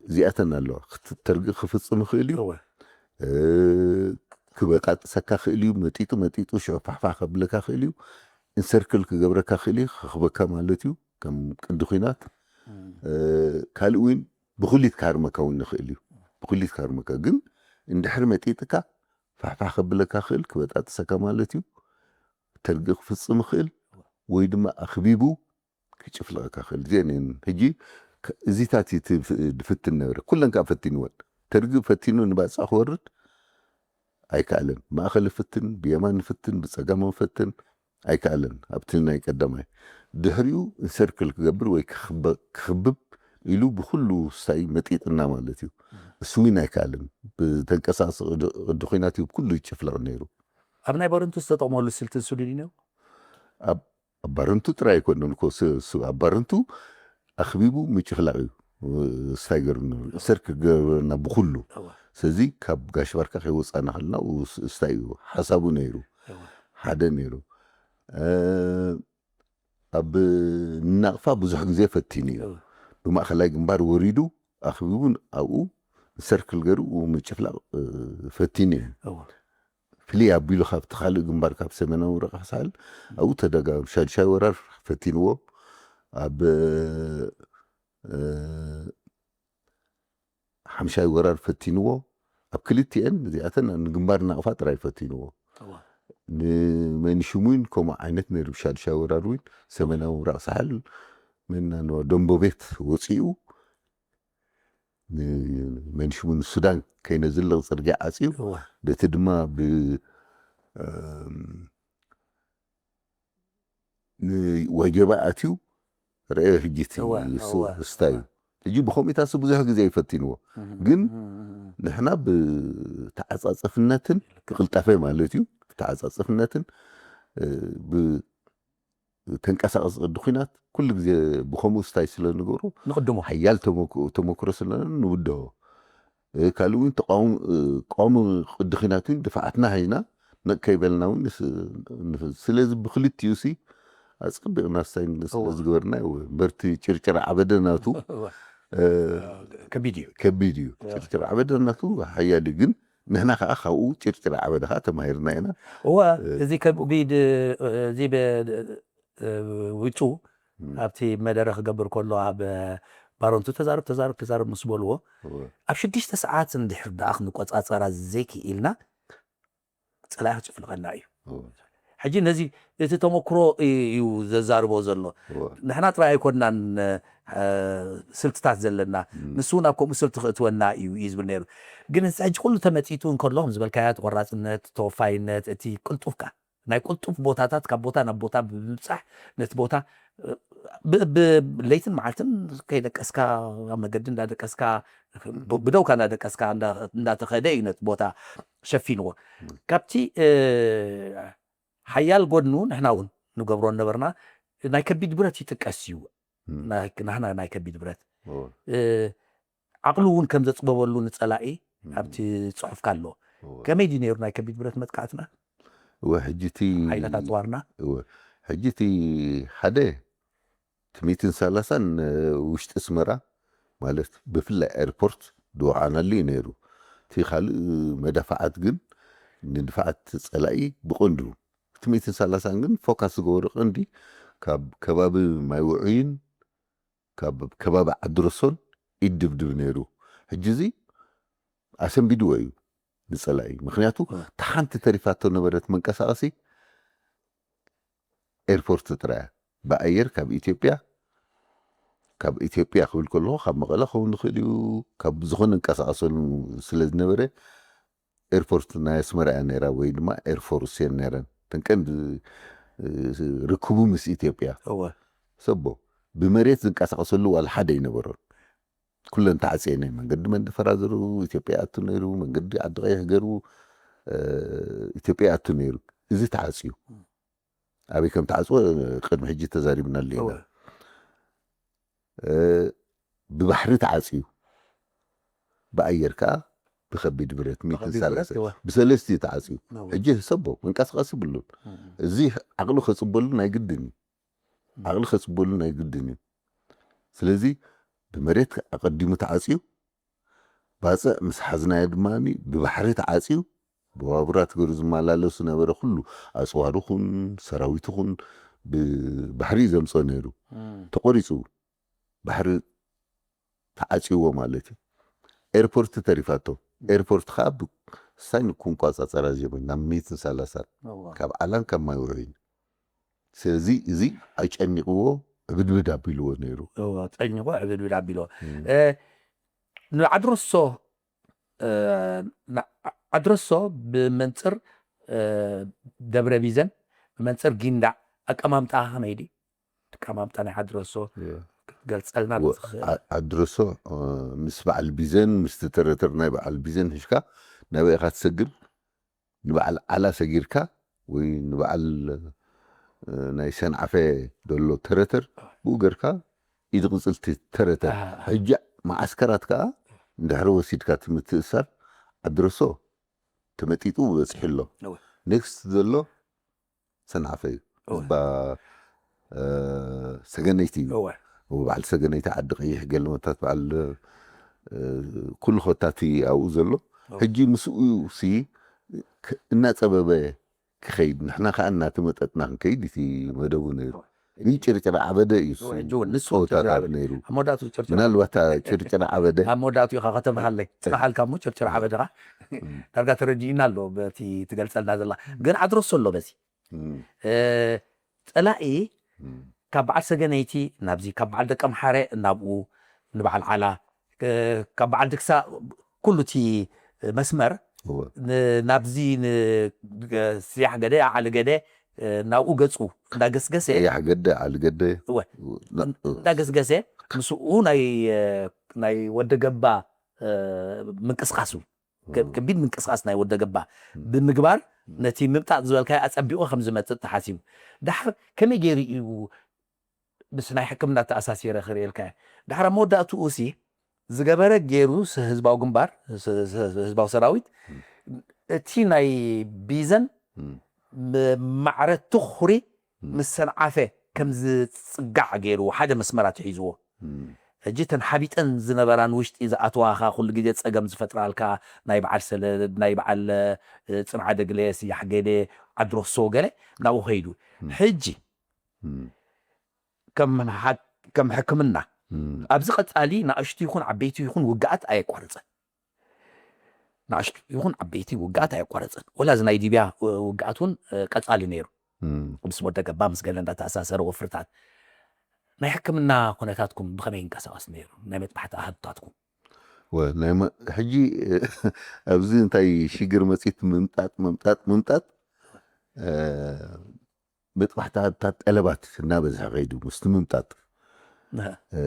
እዚኣተን ኣለዋ። ተርጊ ክፍፅም ይኽእል እዩ። ክበጣጥሰካ ክእል እዩ። መጢጡ መጢጡ ሽዑ ፋሕፋሕ ከብለካ ክእል እዩ። እንሰርክል ክገብረካ ክእል እዩ። ክኽበካ ማለት እዩ። ከም ቅዲ ኩናት ካልእ እውን ብኩሊት ካርመካ እውን ይኽእል እዩ። ብኩሊት ካርመካ ግን እንድሕሪ መጢጥካ ፋሕፋሕ ከብለካ ክእል ክበጣጥሰካ ማለት እዩ። ተርጊ ክፍፅም ይኽእል ወይ ድማ ኣኽቢቡ ክጭፍልቐካ ክእል። እዚአን እየን ሕጂ እዚታት እዩ ዝፍትን ነበረ። ኩለን ከዓ ፈቲንወን። ተርጊ ፈቲኑ ንባፅዕ ክወርድ ኣይከኣለን። ማእኸል ይፍትን፣ ብየማን ይፍትን፣ ብፀጋም ይፈትን ኣይከኣለን። ኣብቲ ናይ ቀዳማይ ድሕሪኡ እንሰርክል ክገብር ወይ ክኽብብ ኢሉ ብኩሉ ሳይ መጢጥና ማለት እዩ። እሱ ግን ኣይከኣልን። ብተንቀሳቀሲ ቅዲ ኩናት እዩ ኩሉ ይጭፍለቕ ነይሩ። ኣብ ናይ ባረንቱ ዝተጠቕመሉ ስልትን ስሉን እዩ ነይሩ? ኣብ ባረንቱ ጥራይ ኣይኮነን እኮ፣ ኣብ ባረንቱ ኣኽቢቡ ምጭፍላቕ እዩ ስታይ ገርብና፣ ሰርክ ገርብና ብኩሉ። ስለዚ ካብ ጋሽ ባርካ ከይወፃና ከለና ስታይ እዩ ሓሳቡ ነይሩ፣ ሓደ ነይሩ። ኣብ ናቕፋ ብዙሕ ግዜ ፈቲኑ እዩ። ብማእኸላይ ግንባር ወሪዱ ኣኽቢቡ ኣብኡ ሰርክል ገይሩ ምጭፍላቕ ፈቲኑ እዩ። ፍልይ ኣቢሉ ካብቲ ካልእ ግንባር ካብ ሰሜናዊ ረቃ ሳሕል ኣብኡ ተደጋጋሚ ሻድሻይ ወራር ፈቲንዎ። ኣብ ሓምሻይ ወራር ፈቲንዎ። ኣብ ክልቲኤን እዚኣተን ንግንባር ናቕፋ ጥራይ ፈቲንዎ። ንመንሽሙይን ከምኡ ዓይነት ነይሩ፣ ሻድሻይ ወራር እውን ሰሜናዊ ምብራቕ ሳሕል መና ደንቦ ቤት ወፂኡ ንመንሽሙን ሱዳን ከይነዝልቕ ፅርግያ ዓፅዩ፣ በቲ ድማ ብ ወጀባ ኣትዩ። ረአዮ ሕጂ እቲ ስታይ እዩ። ሕጂ ብኸምኢታሱ ብዙሕ ግዜ ይፈቲንዎ፣ ግን ንሕና ብተዓፃፅፍነትን ብቅልጣፈ ማለት እዩ፣ ብተዓፃፅፍነትን ተንቀሳቀሲ ቅዲ ኩናት ኩሉ ግዜ ብኸምኡ ስታይ ስለ ንገብሮ ንቅድሞ ሓያል ተመክሮ ስለና ንውድሆ። ካልእ እውን ተቃውሞ ቅዲ ኩናት እውን ድፋዓትና ሂና ነቅ ከይበልና እውን ስለዚ ብክልቲኡ ሲ ኣፀቢቕና ስታይ ስለ ዝገበርና በርቲ ጭርጭር ዓበደ ናቱ ከቢድ እዩ ከቢድ እዩ። ጭርጭር ዓበደ ናቱ ሓያል እዩ፣ ግን ንሕና ከዓ ካብኡ ጭርጭር ዓበደ ከዓ ተማሂርና ኢና። እወ፣ እዚ ከቢድ እዚ ውጩ ኣብቲ መደረ ክገብር ከሎ ኣብ ባሮንቱ ተዛረብ ተዛረብ ተዛረብ ምስ በልዎ ኣብ ሽዱሽተ ሰዓት እንድሕር ደኣ ክንቆፃፀራ ዘይክኢልና ፀላኢ ክጭፍልቐና እዩ። ሕጂ ነዚ እቲ ተመክሮ እዩ ዘዛርቦ ዘሎ። ንሕና ጥራይ ኣይኮናን ስልትታት ዘለና፣ ንሱ እውን ኣብ ከምኡ ስልቲ ክእትወና እዩ እዩ ዝብል ነይሩ። ግን እዚ ሕጂ ኩሉ ተመጢጡ እንከሎ ከም ዝበልካያ እቲ ቆራፅነት፣ ተወፋይነት፣ እቲ ቅልጡፍካ ናይ ቅልጡፍ ቦታታት ካብ ቦታ ናብ ቦታ ብምብፃሕ ነቲ ቦታ ለይትን መዓልትን ከይደቀስካ ኣብ መገዲ እንዳደቀስካ ብደውካ እንዳደቀስካ እንዳተኸደ እዩ ነቲ ቦታ ሸፊንዎ። ካብቲ ሓያል ጎድኑ ንሕና እውን ንገብሮ ነበርና። ናይ ከቢድ ብረት ይጥቀስ እዩ ናህና ናይ ከቢድ ብረት ዓቕሉ እውን ከም ዘፅበበሉ ንፀላኢ ኣብቲ ፅሑፍካ ኣሎ። ከመይ ድዩ ነይሩ ናይ ከቢድ ብረት መጥቃዕትና? እወ ሕጂ እቲ ሓይላት ኣፅዋርና እወ ሕጂ እቲ ሓደ እቲ ሚእትን ሰላሳን ውሽጢ ኣስመራ ማለት ብፍላይ ኤርፖርት ድወዓናሉ እዩ ነይሩ። እቲ ካልእ መዳፍዓት ግን ንድፍዓት ፀላኢ ብቐንዱ እቲ ሚእትን ሰላሳን ግን ፎካስ ዝገበሩ ቀንዲ ካብ ከባቢ ማይ ውዑይን ካብ ከባቢ ዓድረሶን ይድብድብ ነይሩ። ሕጂ እዚ ኣሰንቢድዎ እዩ ንፀላኢ። ምክንያቱ እታ ሓንቲ ተሪፋቶ ነበረት መንቀሳቐሲ ኤርፖርት ጥራያ ብኣየር ካብ ኢትዮጵያ ካብ ኢትዮጵያ ክብል ከለኹ ካብ መቐለ ክኸውን ንኽእል እዩ ካብ ዝኾነ እንቀሳቐሰሉ ስለ ዝነበረ ኤርፖርት ናይ ኣስመራ እያ ነይራ ወይ ድማ ኤርፎርስ እየን ነይረን እተን ቀንዲ ርክቡ ምስ ኢትዮጵያ። እወ። ሰቦ ብመሬት ዝንቀሳቐሰሉ ዋላ ሓደ ኣይነበሮን። ኩለን ተዓፅየን እየን። መንገዲ መንደፈራ ዝሩ ኢትዮጵያ ኣቱ ነይሩ፣ መንገዲ ዓዲ ቀይሕ ገሩ ኢትዮጵያ ኣቱ ነይሩ። እዚ ተዓፅዩ ኣበይ ከም ተዓፅወ ቅድሚ ሕጂ ተዛሪብናሉ ኢና። ብባሕሪ ተዓፅዩ ብኣየር ከዓ ብከቢድ ብረት ሚእትን ሰላሳን ብሰለስቲኡ ተዓፅዩ። ሕጂ ሰቦ መንቀሳቐሲ ብሉን። እዚ ዓቕሊ ከፅበሉ ናይ ግድን እዩ። ዓቕሊ ከፅበሉ ናይ ግድን እዩ። ስለዚ ብመሬት ኣቐዲሙ ተዓፅዩ ባፅዕ ምስ ሓዝናዮ ድማ ብባሕሪ ተዓፅዩ ብባቡራት ገሩ ዝመላለሱ ነበረ ኩሉ ኣፅዋር ኹን ሰራዊት ኹን ብባሕሪ እዩ ዘምፅኦ ነይሩ። ተቆሪፁ ባሕሪ ተዓፅዎ ማለት እዩ። ኤርፖርት ተሪፋቶ። ኤርፖርት ከዓ ሳይ ንኩንቋፃፀራ ጀመር ናብ ሚእትን ሰላሳን ካብ ዓላን ካብ ማይ ውዑይን። ስለዚ እዚ ኣጨኒቕዎ ዕብድብድ ኣቢልዎ ነይሩ። ጨኒቑ ዕብድብድ ኣቢልዎ። ንዓድረሶ ዓድረሶ ብመንፅር ደብረ ቢዘን ብመንፅር ጊንዳዕ ኣቀማምጣ ከመይ ድዩ? ኣቀማምጣ ናይ ዓድረሶ ክትገልፀልና ትኽእል? ዓድረሶ ምስ በዓል ቢዘን ምስቲ ተረተር ናይ በዓል ቢዘን ሒዝካ ናበይ ኢኻ ትሰግር? ንበዓል ዓላ ሰጊርካ ወይ ንበዓል ናይ ሰንዓፈ ዘሎ ተረተር ብኡ ገርካ ኢድ ቅፅልቲ ተረተር። ሕጂ መዓስከራት ከዓ እንድሕሪ ወሲድካ እቲ ምትእሳር ዓድረሶ ተመጢጡ በፂሑ ኣሎ። ኔክስት ዘሎ ሰንዓፈ እዩ። ህዝባ ሰገነይቲ እዩ። በዓል ሰገነይቲ ዓዲ ቀይሕ ገለመታት በዓል ኩሉ ኮታቲ ኣብኡ ዘሎ ሕጂ ምስኡ ሲ እናፀበበ ክኸይድ ንሕና ከዓ እናተመጠጥና ክንከይድ እቲ መደቡ ነይሩ። ግን ጭርጭር ዓበደ እዩ እሱ ሕጂ እውን ንሱ ጸወታታት ጭርጭር ዓበደ። ነይሩ። ኣብ መወዳእቱ ጭርጭር ምናልባት ጭርጭር ዓበደ ኣብ መወዳእቱ ኢኻ ከተብሃለይ ጽናሓልካ እሞ ጭርጭር ዓበደኻ ዳርጋ ተረዲእና ኣሎ። በቲ ትገልጸልና ዘላ ግን ዓድረሶ ኣሎ በዚ እም፣ እ፣ ጸላኢ እም፣ ካብ በዓል ሰገነይቲ ናብዚ ካብ በዓል ደቀምሓረ ናብኡ ንበዓል ዓላ እ፣ ካብ በዓል ድክሳ ኩሉ እቲ መስመር እወ። ን- ናብዚ ን- ስያሕ ገደ ዓሊ ገደ እ፣ ናብኡ ገጹ እንዳገስገሰ ያሕ ገደ ዓሊ ገደ እወ። ና- እንዳገስገሰ ምስኡ ናይ እ፣ ናይ ወደ ገባ እ፣ ምንቅስቃሱ ከ- ከቢድ ምንቅስቃስ ናይ ወደ ገባ ብምግባር ነቲ ምምጣጥ ዝበልካዮ ኣጸቢቑ ከም ዝመጽእ ተሓሲቡ። ዳሕር ከመይ ገይሩ እዩ ምስ ናይ ሕክምና ተኣሳሲረ ክርእየልካ እየ። ዳሕር ኣብ መወዳእትኡ ሲ ዝገበረ ገይሩ ስ- ህዝባዊ ግንባር ስ- ስ- ህዝባዊ ሰራዊት እቲ ናይ ቢዘን እም፣ ም- ማዕረ ትኹሪ ምስ ሰንዓፈ ከም ዝጽጋዕ ገይሩ ሓደ መስመራት ሒዝዎ እም፣ ሕጂ እተን ሓቢጠን ዝነበራን ውሽጢ ዝኣትዋኻ ኩሉ ግዜ ጸገም ዝፈጥራልካ ናይ በዓል ሰለድ ናይ በዓል እ፣ ጽንዓ ደግለ ስያሕ ገለ ዓድሮሶ ገለ ናብኡ ከይዱ ሕጂ እም፣ ከም ሓ- ከም ሕክምና እም፣ ኣብዚ ቀጻሊ ንኣሽቱ ይኹን ዓበይቲ ይኹን ውግኣት ኣየቋረጸን ንኣሽቱ ይኹን ዓበይቲ ውግኣት ኣየቋረጸን ወላ እዚ ናይ ሊብያ እ፣ ውግኣት እውን እ፣ ቀጻሊ ነይሩ እም፣ ምስ ወደ ገባ ምስ ገለ እንዳተኣሳሰረ ወፍርታት ናይ ሕክምና ኩነታትኩም ብኸመይ ይንቀሳቐስ ነይሩ ናይ መጥባሕቲ ኣሃዱታትኩም ወ- ናይ መ- ሕጂ ኣብዚ እንታይ ሽግር መፂት ምምጣጥ ምምጣጥ ምምጣጥ እ፣ መጥባሕቲ ሃብታት ጠለባት እናበዝሐ ከይዱ ምስቲ ምምጣጥ እ፣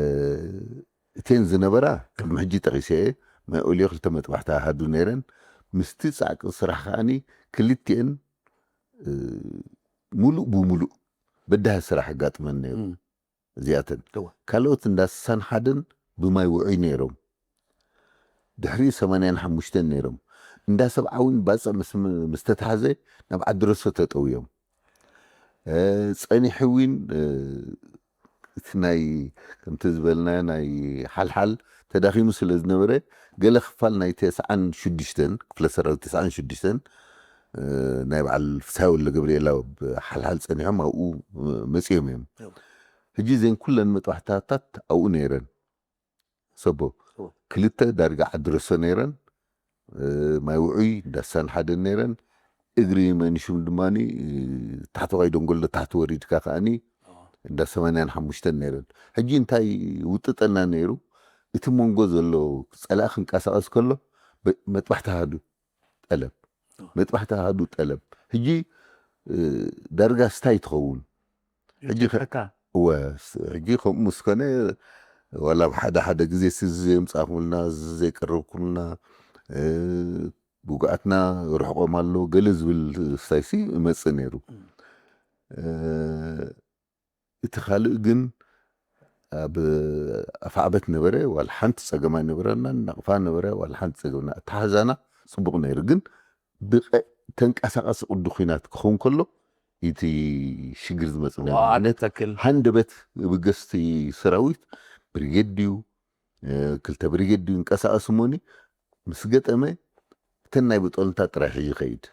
እተን ዝነበራ ቅድሚ ሕጂ ጠቂሰ እየ ማይ ኦልዮ ክልተ መጥባሕቲ ኣሃዱ ነይረን ምስቲ ፃዕቂ ስራሕ ከዓኒ ክልቲኤን እ፣ ሙሉእ ብሙሉእ በዳሂ ስራሕ ኣጋጥመን ነይሩ እም። እዚኣተን እወ። ካልኦት እንዳ ስሳን ሓደን ብማይ ውዑይ ነይሮም ድሕሪ ሰማንያን ሓሙሽተን ነይሮም እንዳ ሰብዓውን ባፅዕ ምስ ምስ ተታሕዘ ናብ ዓዲ ረሶ ተጠውዮም እ፣ ፀኒሑ እውን እ፣ እቲ ናይ ከምቲ ዝበልና ናይ ሓልሓል ተዳኺሙ ስለ ዝነበረ ገለ ክፋል ናይ ተስዓን ሽዱሽተን ክፍለ ሰራዊት ተስዓን ሽዱሽተን እ፣ ናይ በዓል ፍስሃ ወልደ ገብርኤል ኣብ ሓልሓል ፀኒሖም ኣብኡ እ፣ መፂኦም እዮም እወ። ሕጂ እዘን ኩለን መጥባሕታታት ኣብኡ ነይረን ሰቦ እወ። ክልተ ዳርጋ ዓድረሶ ነይረን እ፣ ማይ ውዑይ ዳሳን ሓደን ነይረን እግሪ መንሹም ድማ ታሕተዋይ ደንጎሎ ታሕቲ ወሪድካ ከዓኒ እንዳ ሰማንያን ሓሙሽተን ነይረን ሕጂ እንታይ ውጥጠና ነይሩ እቲ መንጎ ዘሎ ፀላእ ክንቀሳቀስ ከሎ በ- መጥባሕቲ ኣሃዱ ጠለብ መጥባሕቲ ኣሃዱ ጠለብ ሕጂ እ፣ ዳርጋ ስታይ ትኸውን ሕጂ ከ- ይጨካ እወ ስ- ሕጂ ከምኡ ምስ ኮነ ዋላ ኣብ ሓደ ሓደ ግዜ ሲ እዚ የምፃእኩምልና እዚ ዘይቀረብኩምልና እ፣ ብጉኣትና ርሕቆም ኣሎ ገለ ዝብል ስታይሲ ይመፅእ ነይሩ እ፣ እቲ ካልእ ግን ኣብ ኣፍዓበት ነበረ ዋላ ሓንቲ ፀገም ኣይነበረናን ናቕፋ ነበረ ዋላ ሓንቲ ፀገምና ኣተሓዛና ፅቡቕ ነይሩ ግን ብቀ- ተንቀሳቃሲ ቅዲ ኩናት ክኸውን ከሎ እቲ ሽግር ዝመፅእ ነይሩ ዋኣነ ማለት ተክል ሃንደበት ብገስቲ ሰራዊት ብሪጌድ ድዩ እ፣ ክልተ ብሪጌድ ድዩ እንቀሳቀስ እሞኒ ምስ ገጠመ እተን ናይ ብጦልንታ ጥራይ ሒዙ ይኸይድ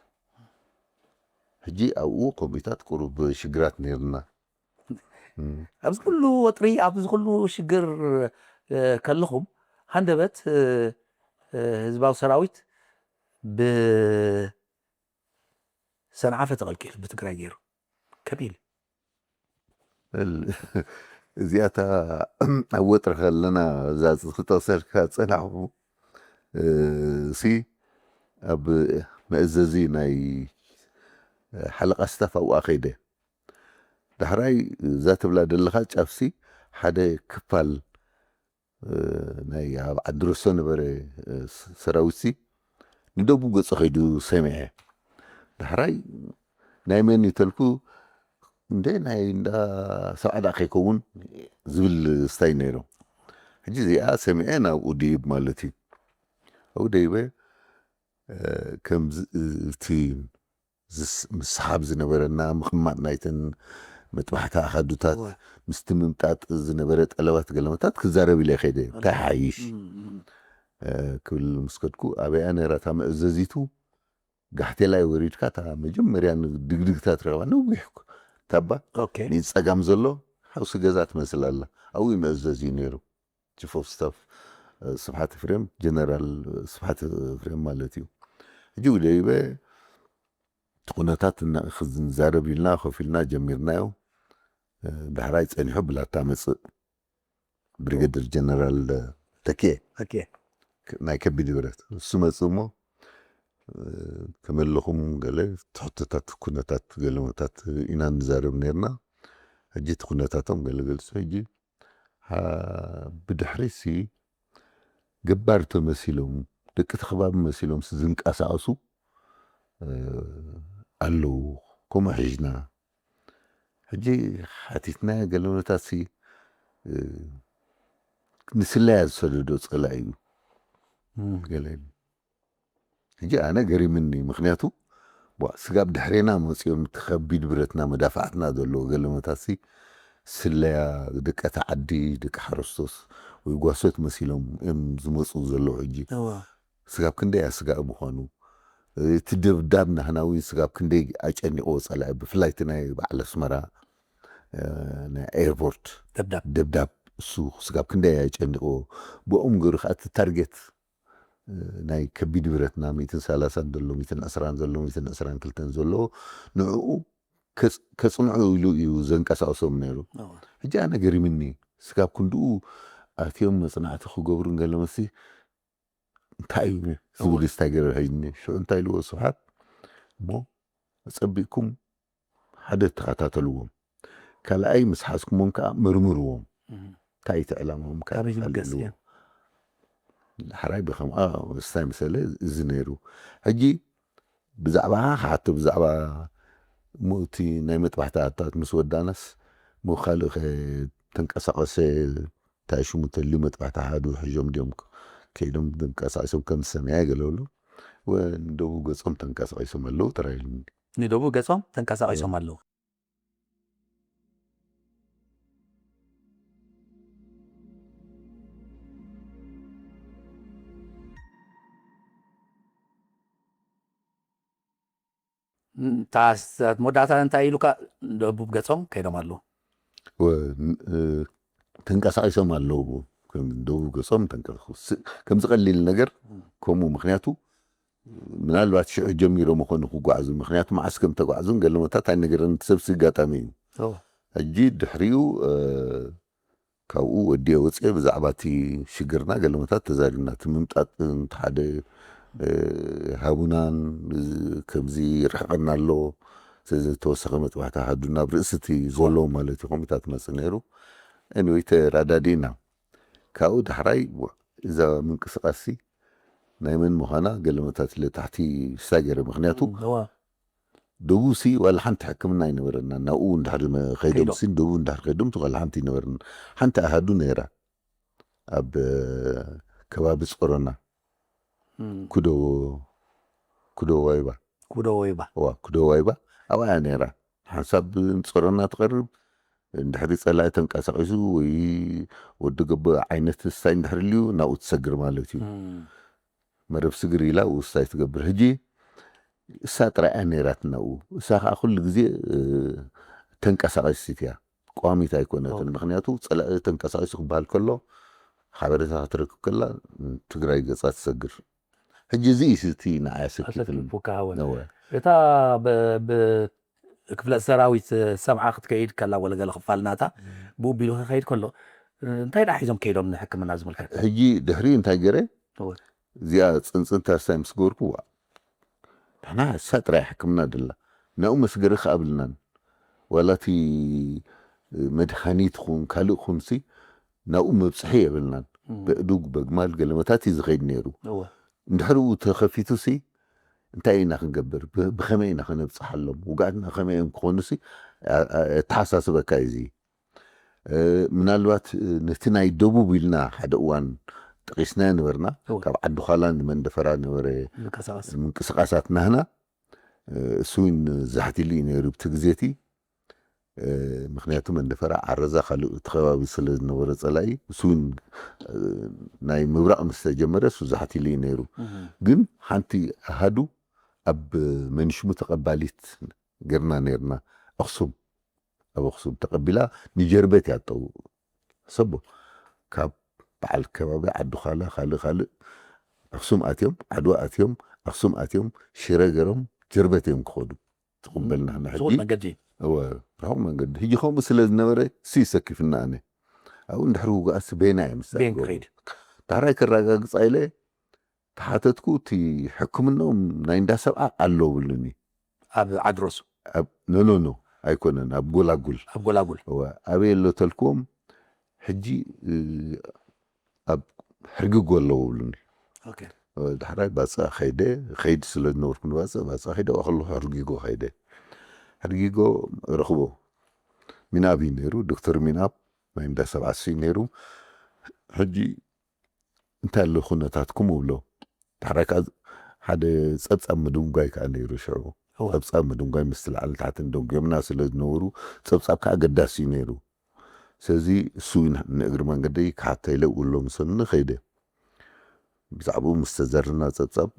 ሕጂ ኣብኡ ኮሚታት ቁሩብ ሽግራት ነይርና እም፣ ኣብዚ ኩሉ ወጥሪ ኣብዚ ኩሉ ሽግር እ፣ ከለኹም ሃንደበት እ፣ እ፣ ህዝባዊ ሰራዊት ብሰንዓፈ ተቐልቂሉ ብትግራይ ገይሩ ከቢል እል- እዚኣታ ኣብ ወጥሪ ከለና እዛ ክጠቅሰልካ ዝፀናሕኩ እ፣ ሲ ኣብ መእዘዚ ናይ ሓለቃ ስታፍ ኣብኣ ከይደ ዳሕራይ እዛ ትብላ ዘለኻ ጫፍሲ ሓደ ክፋል እ፣ ናይ ኣብ ዓዲ ርሶ ነበረ እ፣ ስ- ሰራዊትሲ ንደቡብ ገፁ ከይዱ ሰሚዐ ዳሕራይ ናይ መን እዩ ተልኩ እንደ ናይ እንዳ ሰብዓ ዳኣ ከይከውን ዝብል ስታይ ነይሩ ሕጂ እዚኣ ሰሚዐ ናብኡ ድይብ ማለት እዩ ኣብኡ ደይበ እ፣ ከም ዝ- እቲ ዝስ- ምስሓብ ዝነበረና ምቕማጥ ናይተን መጥባሕቲ ኣኻዱታት እወ። ምስቲ ምምጣጥ ዝነበረ ጠለባት ገለመታት ክዛረብ ኢለ ከይደ እንታይ ሓይሽ እም፣ እም። እ፣ ክብል ምስ ከድኩ ኣበያ ነይራ እታ መእዘዚቱ ጋሕቴላይ ወሪድካ እታ መጀመርያ ድግድግታ ትረኽባ ነዊሕ ታባ ኦኬ ንፀጋም ዘሎ ዓውሲ ገዛ ትመስል ኣላ። ኣብኡ መእዘዝ እዩ ነይሩ። ቺፍ ኦፍ ስታፍ ስብሓት ኤፍሬም፣ ጀነራል ስብሓት ኤፍሬም ማለት እዩ። ሕጂ ውደይበ እቲ ኩነታት እና- ክንዛረብ ኢልና ኮፍ ኢልና ጀሚርናዮ። ዳሕራይ ጸኒሑ ብላታ መጽእ፣ ብሪገደር ጀነራል ተኪኤ ኦኬ ናይ ከቢድ ብረት እሱ መጽእ እሞ፣ ከመለኹም ገለ ትሕቶታት ኩነታት ገለመታት ኢና ንዛረብ ነርና። ሕጂ እቲ ኩነታቶም ገለ ገልጹ። ሕጂ ብድሕሪሲ ገባር ተመሲሎም፣ ደቂ ተኸባቢ መሲሎም ዝንቀሳቐሱ ኣለዉ። ከምኡ ሒዝና ሕጂ ሓቲትና፣ ገለመታሲ ንስለያ ዝሰደዶ ጸላኢ እዩ። ገለ ሕጂ ኣነ ገሪምኒ። ምክንያቱ ስጋብ ድሕሬና መፅኦም፣ እቲ ከቢድ ብረትና መዳፋዕትና ዘለዎ ገለመታሲ ስለያ፣ ደቀ ተዓዲ፣ ደቂ ሓረስቶስ ወይ ጓሶት መሲሎም እዮም ዝመፁ ዘለዉ። ሕጂ ስጋብ ክንደይ ኣስጋእ ምዃኑ፣ እቲ ደብዳብ ናህና እውን ስጋብ ክንደይ ኣጨኒቕዎ ፀላኢ፣ ብፍላይ እቲ ናይ በዓል ኣስመራ ናይ ኤርፖርት ደብዳብ ደብዳብ እሱ ስጋብ ክንደይ ኣጨኒቕዎ። ብኦም ገሩ ከዓ እቲ ታርጌት ናይ ከቢድ ብረትና ሚእትን ሰላሳን ዘሎ፣ ሚእትን ዕስራን ዘሎ፣ ሚእትን ዕስራን ክልተን ዘሎ ንዕኡ ከጽንዑ ኢሉ እዩ ዘንቀሳቕሶም ነይሩ። ሕጂ ኣነ ገሪምኒ፣ ስጋብ ክንድኡ ኣትዮም መጽናዕቲ ክገብሩ እንገለመሲ እንታይ እዩ ዝብል ስታይ ገረ ሀይኒ ሽዑ እንታይ ኢልዎ ስብሓት እሞ፣ ጸቢቕኩም ሓደ ተኸታተልዎም፣ ካልኣይ ምስ ሓዝኩሞም ከዓ መርምርዎም። እንታይ እቲ ዕላማኦም ከዓ ካበይ ዝምገስ እዩ? ሓራይ ብከምኣ ስታይ መሰለ እዚ ነይሩ። ሕጂ ብዛዕባ ክሓቶ ብዛዕባ ሞቲ ናይ መጥባሕቲ ኣታት ምስ ወዳናስ ምኻልእ ተንቀሳቐሰ እንታይ ሽሙ ተልዩ መጥባሕቲ ኣሃዱ ሒዞም ድዮም ከይዶም ተንቀሳቒሶም ከም ዝሰምዐ ገለ ኣሎ። ንደቡብ ገጾም ተንቀሳቒሶም ኣለዉ ተራይልኒ። ንደቡብ ገጾም ተንቀሳቒሶም ኣለዉ። መወዳእታ እንታይ ኢሉካ? ደቡብ ገጾም ከይዶም ኣለዉ። ተንቀሳቒሶም ኣለዉ። ደቡብ ገጾም ተንቀሳቐሱ ከምዚ ቀሊል ነገር ከምኡ። ምክንያቱ ምናልባት ሽዑ ጀሚሮም ምኾኑ ክጓዓዙ፣ ምክንያቱ መዓስ ከም ተጓዓዙን ገለመታት ኣይነገረን። እቲ ሰብሲ ኣጋጣሚ እዩ። ሕጂ ድሕሪኡ ካብኡ ወዲየ ወፅየ ብዛዕባ እቲ ሽግርና ገለመታት ተዛሪብና። እቲ ምምጣጥ እንተሓደ ሃቡናን ከምዚ ርሕቐና ኣሎ። ስለዚ ተወሰኸ መጥባሕቲ ሃዱ ናብ ርእሲ እቲ ዘሎ ማለት እዩ። ከምኡታት መፅእ ነይሩ። ኤኒወይ ተራዳዲእና። ካብኡ ዳሕራይ እዛ ምንቅስቃስ ናይ መን ምዃና ገለመታት ኢለ ታሕቲ ሳገረ። ምክንያቱ ደቡብ ሲ ዋላ ሓንቲ ሕክምና ኣይነበረና። ናብኡ እንድሕር ከይዶም ሲ ደቡብ እንድሕር ከይዶም ዋላ ሓንቲ ኣይነበረና። ሓንቲ ኣሃዱ ነይራ ኣብ ከባቢ ጾሮና ኩዶ ኩዶ ዋይባ ኩዶ ወይባ ዋ ኩዶ ዋይባ ኣብኣ እያ ነይራ። ሓንሳብ ጾሮና ትቐርብ እንድሕሪ ጸላኢ ተንቀሳቒሱ ወይ ወዲ ገቦ ዓይነት ስታይ እንድሕር ልዩ ናብኡ ትሰግር ማለት እዩ። መረብ ስግር ኢላ ውሳይ ትገብር። ሕጂ እሳ ጥራይ እያ ነይራትና። እሳ ከዓ ኩሉ ግዜ ተንቀሳቐሲት እያ፣ ቋሚት ኣይኮነትን። ምክንያቱ ፀላኢ ተንቀሳቒሱ ክበሃል ከሎ ሓበሬታ ክትረክብ ከላ ትግራይ ገፃ ትሰግር። ሕጂ እዚ እዩ እቲ ንዓይ ኣሰኪፍኒ። እታ ክፍለ ሰራዊት ሰምዓ ክትከይድ ከላ ወለገለ ክፋል ናታ ብኡ ቢሉ ክኸይድ ከሎ እንታይ ደኣ ሒዞም ከይዶም ንሕክምና ዝምልከት? ሕጂ ድሕሪ እንታይ ገረ እዚኣ ፅንፅንታ ስታይ ምስ ገበርኩ ንሕና እሳ ጥራይ ሕክምና ደላ ናብኡ መስገሪ ከኣብልናን ዋላ እቲ መድሃኒት ኹን ካልእ ኹንሲ ናብኡ መብፅሒ የብልናን። በእዱግ በግማል ገለመታት እዩ ዝኸይድ ነይሩ። እንድሕር ኡ ተኸፊቱ ሲ እንታይ ኢና ክንገብር? ብኸመይ ኢና ክነብፅሓሎም? ውጋትና ከመይ እዮም ክኾኑ ሲ ኣተሓሳስበካ እዩ። ምናልባት ነቲ ናይ ደቡብ ኢልና ሓደ እዋን ጠቂስናዮ ነበርና። ካብ ዓዲ ዃላ ንመንደፈራ ነበረ ምንቅስቃሳት ናህና። እሱ እውን ዛሕቲሉ እዩ ነይሩ ብቲ ግዜ እቲ። ምክንያቱ መንደፈራ ዓረዛ ካልእ እቲ ከባቢ ስለ ዝነበረ ፀላኢ እሱ እውን ናይ ምብራቕ ምስ ተጀመረ እሱ ዛሕቲሉ እዩ ነይሩ። ግን ሓንቲ ኣሃዱ ኣብ መንሽሙ ተቐባሊት ገርና ነርና ኣኽሱም ኣብ ኣኽሱም ተቐቢላ ንጀርበት እያ ትጠውቕ። ሰቦ ካብ በዓል ከባቢ ዓዲ ዃላ ካልእ ካልእ ኣኽሱም ኣትዮም ዓድዋ ኣትዮም ኣኽሱም ኣትዮም ሽረ ገሮም ጀርበት እዮም ክኸዱ ትቕበልና ንሕጂ ዝኹን መንገዲ እወ ርሑቕ መንገዲ ሕጂ ከምኡ ስለ ዝነበረ ሲ ሰኪፍና ኣነ ኣብኡ እንድሕሪ ውግኣሲ ቤና እዮም ቤን ክኸይድ ዳሕራይ ከረጋግፃ ኢለ ተሓተትኩ እቲ ሕክምናኦም ናይ እንዳ ሰብዓ ኣሎ ብሉኒ ኣብ ዓድሮሱ ኖኖኖ ኣይኮነን ኣብ ጎላጉል ኣብ ጎላጉል እወ ኣበይ ኣሎ ተልክዎም ሕጂ ኣብ ሕርጊጎ ኣለዎ ብሉኒ ዳሕራይ ባፅኣ ከይደ ከይድ ስለ ዝነበርኩ ንባፅእ ባፅኣ ከይደ ከለኹ ሕርጊጎ ከይደ ሕርጊጎ ረኽቦ ሚናብ እዩ ነይሩ ዶክተር ሚናብ ናይ እንዳ ሰብዓሲ ነይሩ ሕጂ እንታይ ኣሎ ኩነታትኩም እብሎ ዳሕራይ ከዓ ሓደ ፀብፃብ ምድንጓይ ከዓ ነይሩ ሽዑ ፀብፃብ ምድንጓይ ምስ ትላዓል ታሕትን ደንጎምና ስለ ዝነበሩ ፀብፃብ ከዓ ኣገዳሲ እዩ ነይሩ ስለዚ እሱ ንእግሪ መንገደይ ክሓተይለ ውሎ ምሰኒ ከይደ ብዛዕባኡ ምስ ተዘርና ፀብፃብ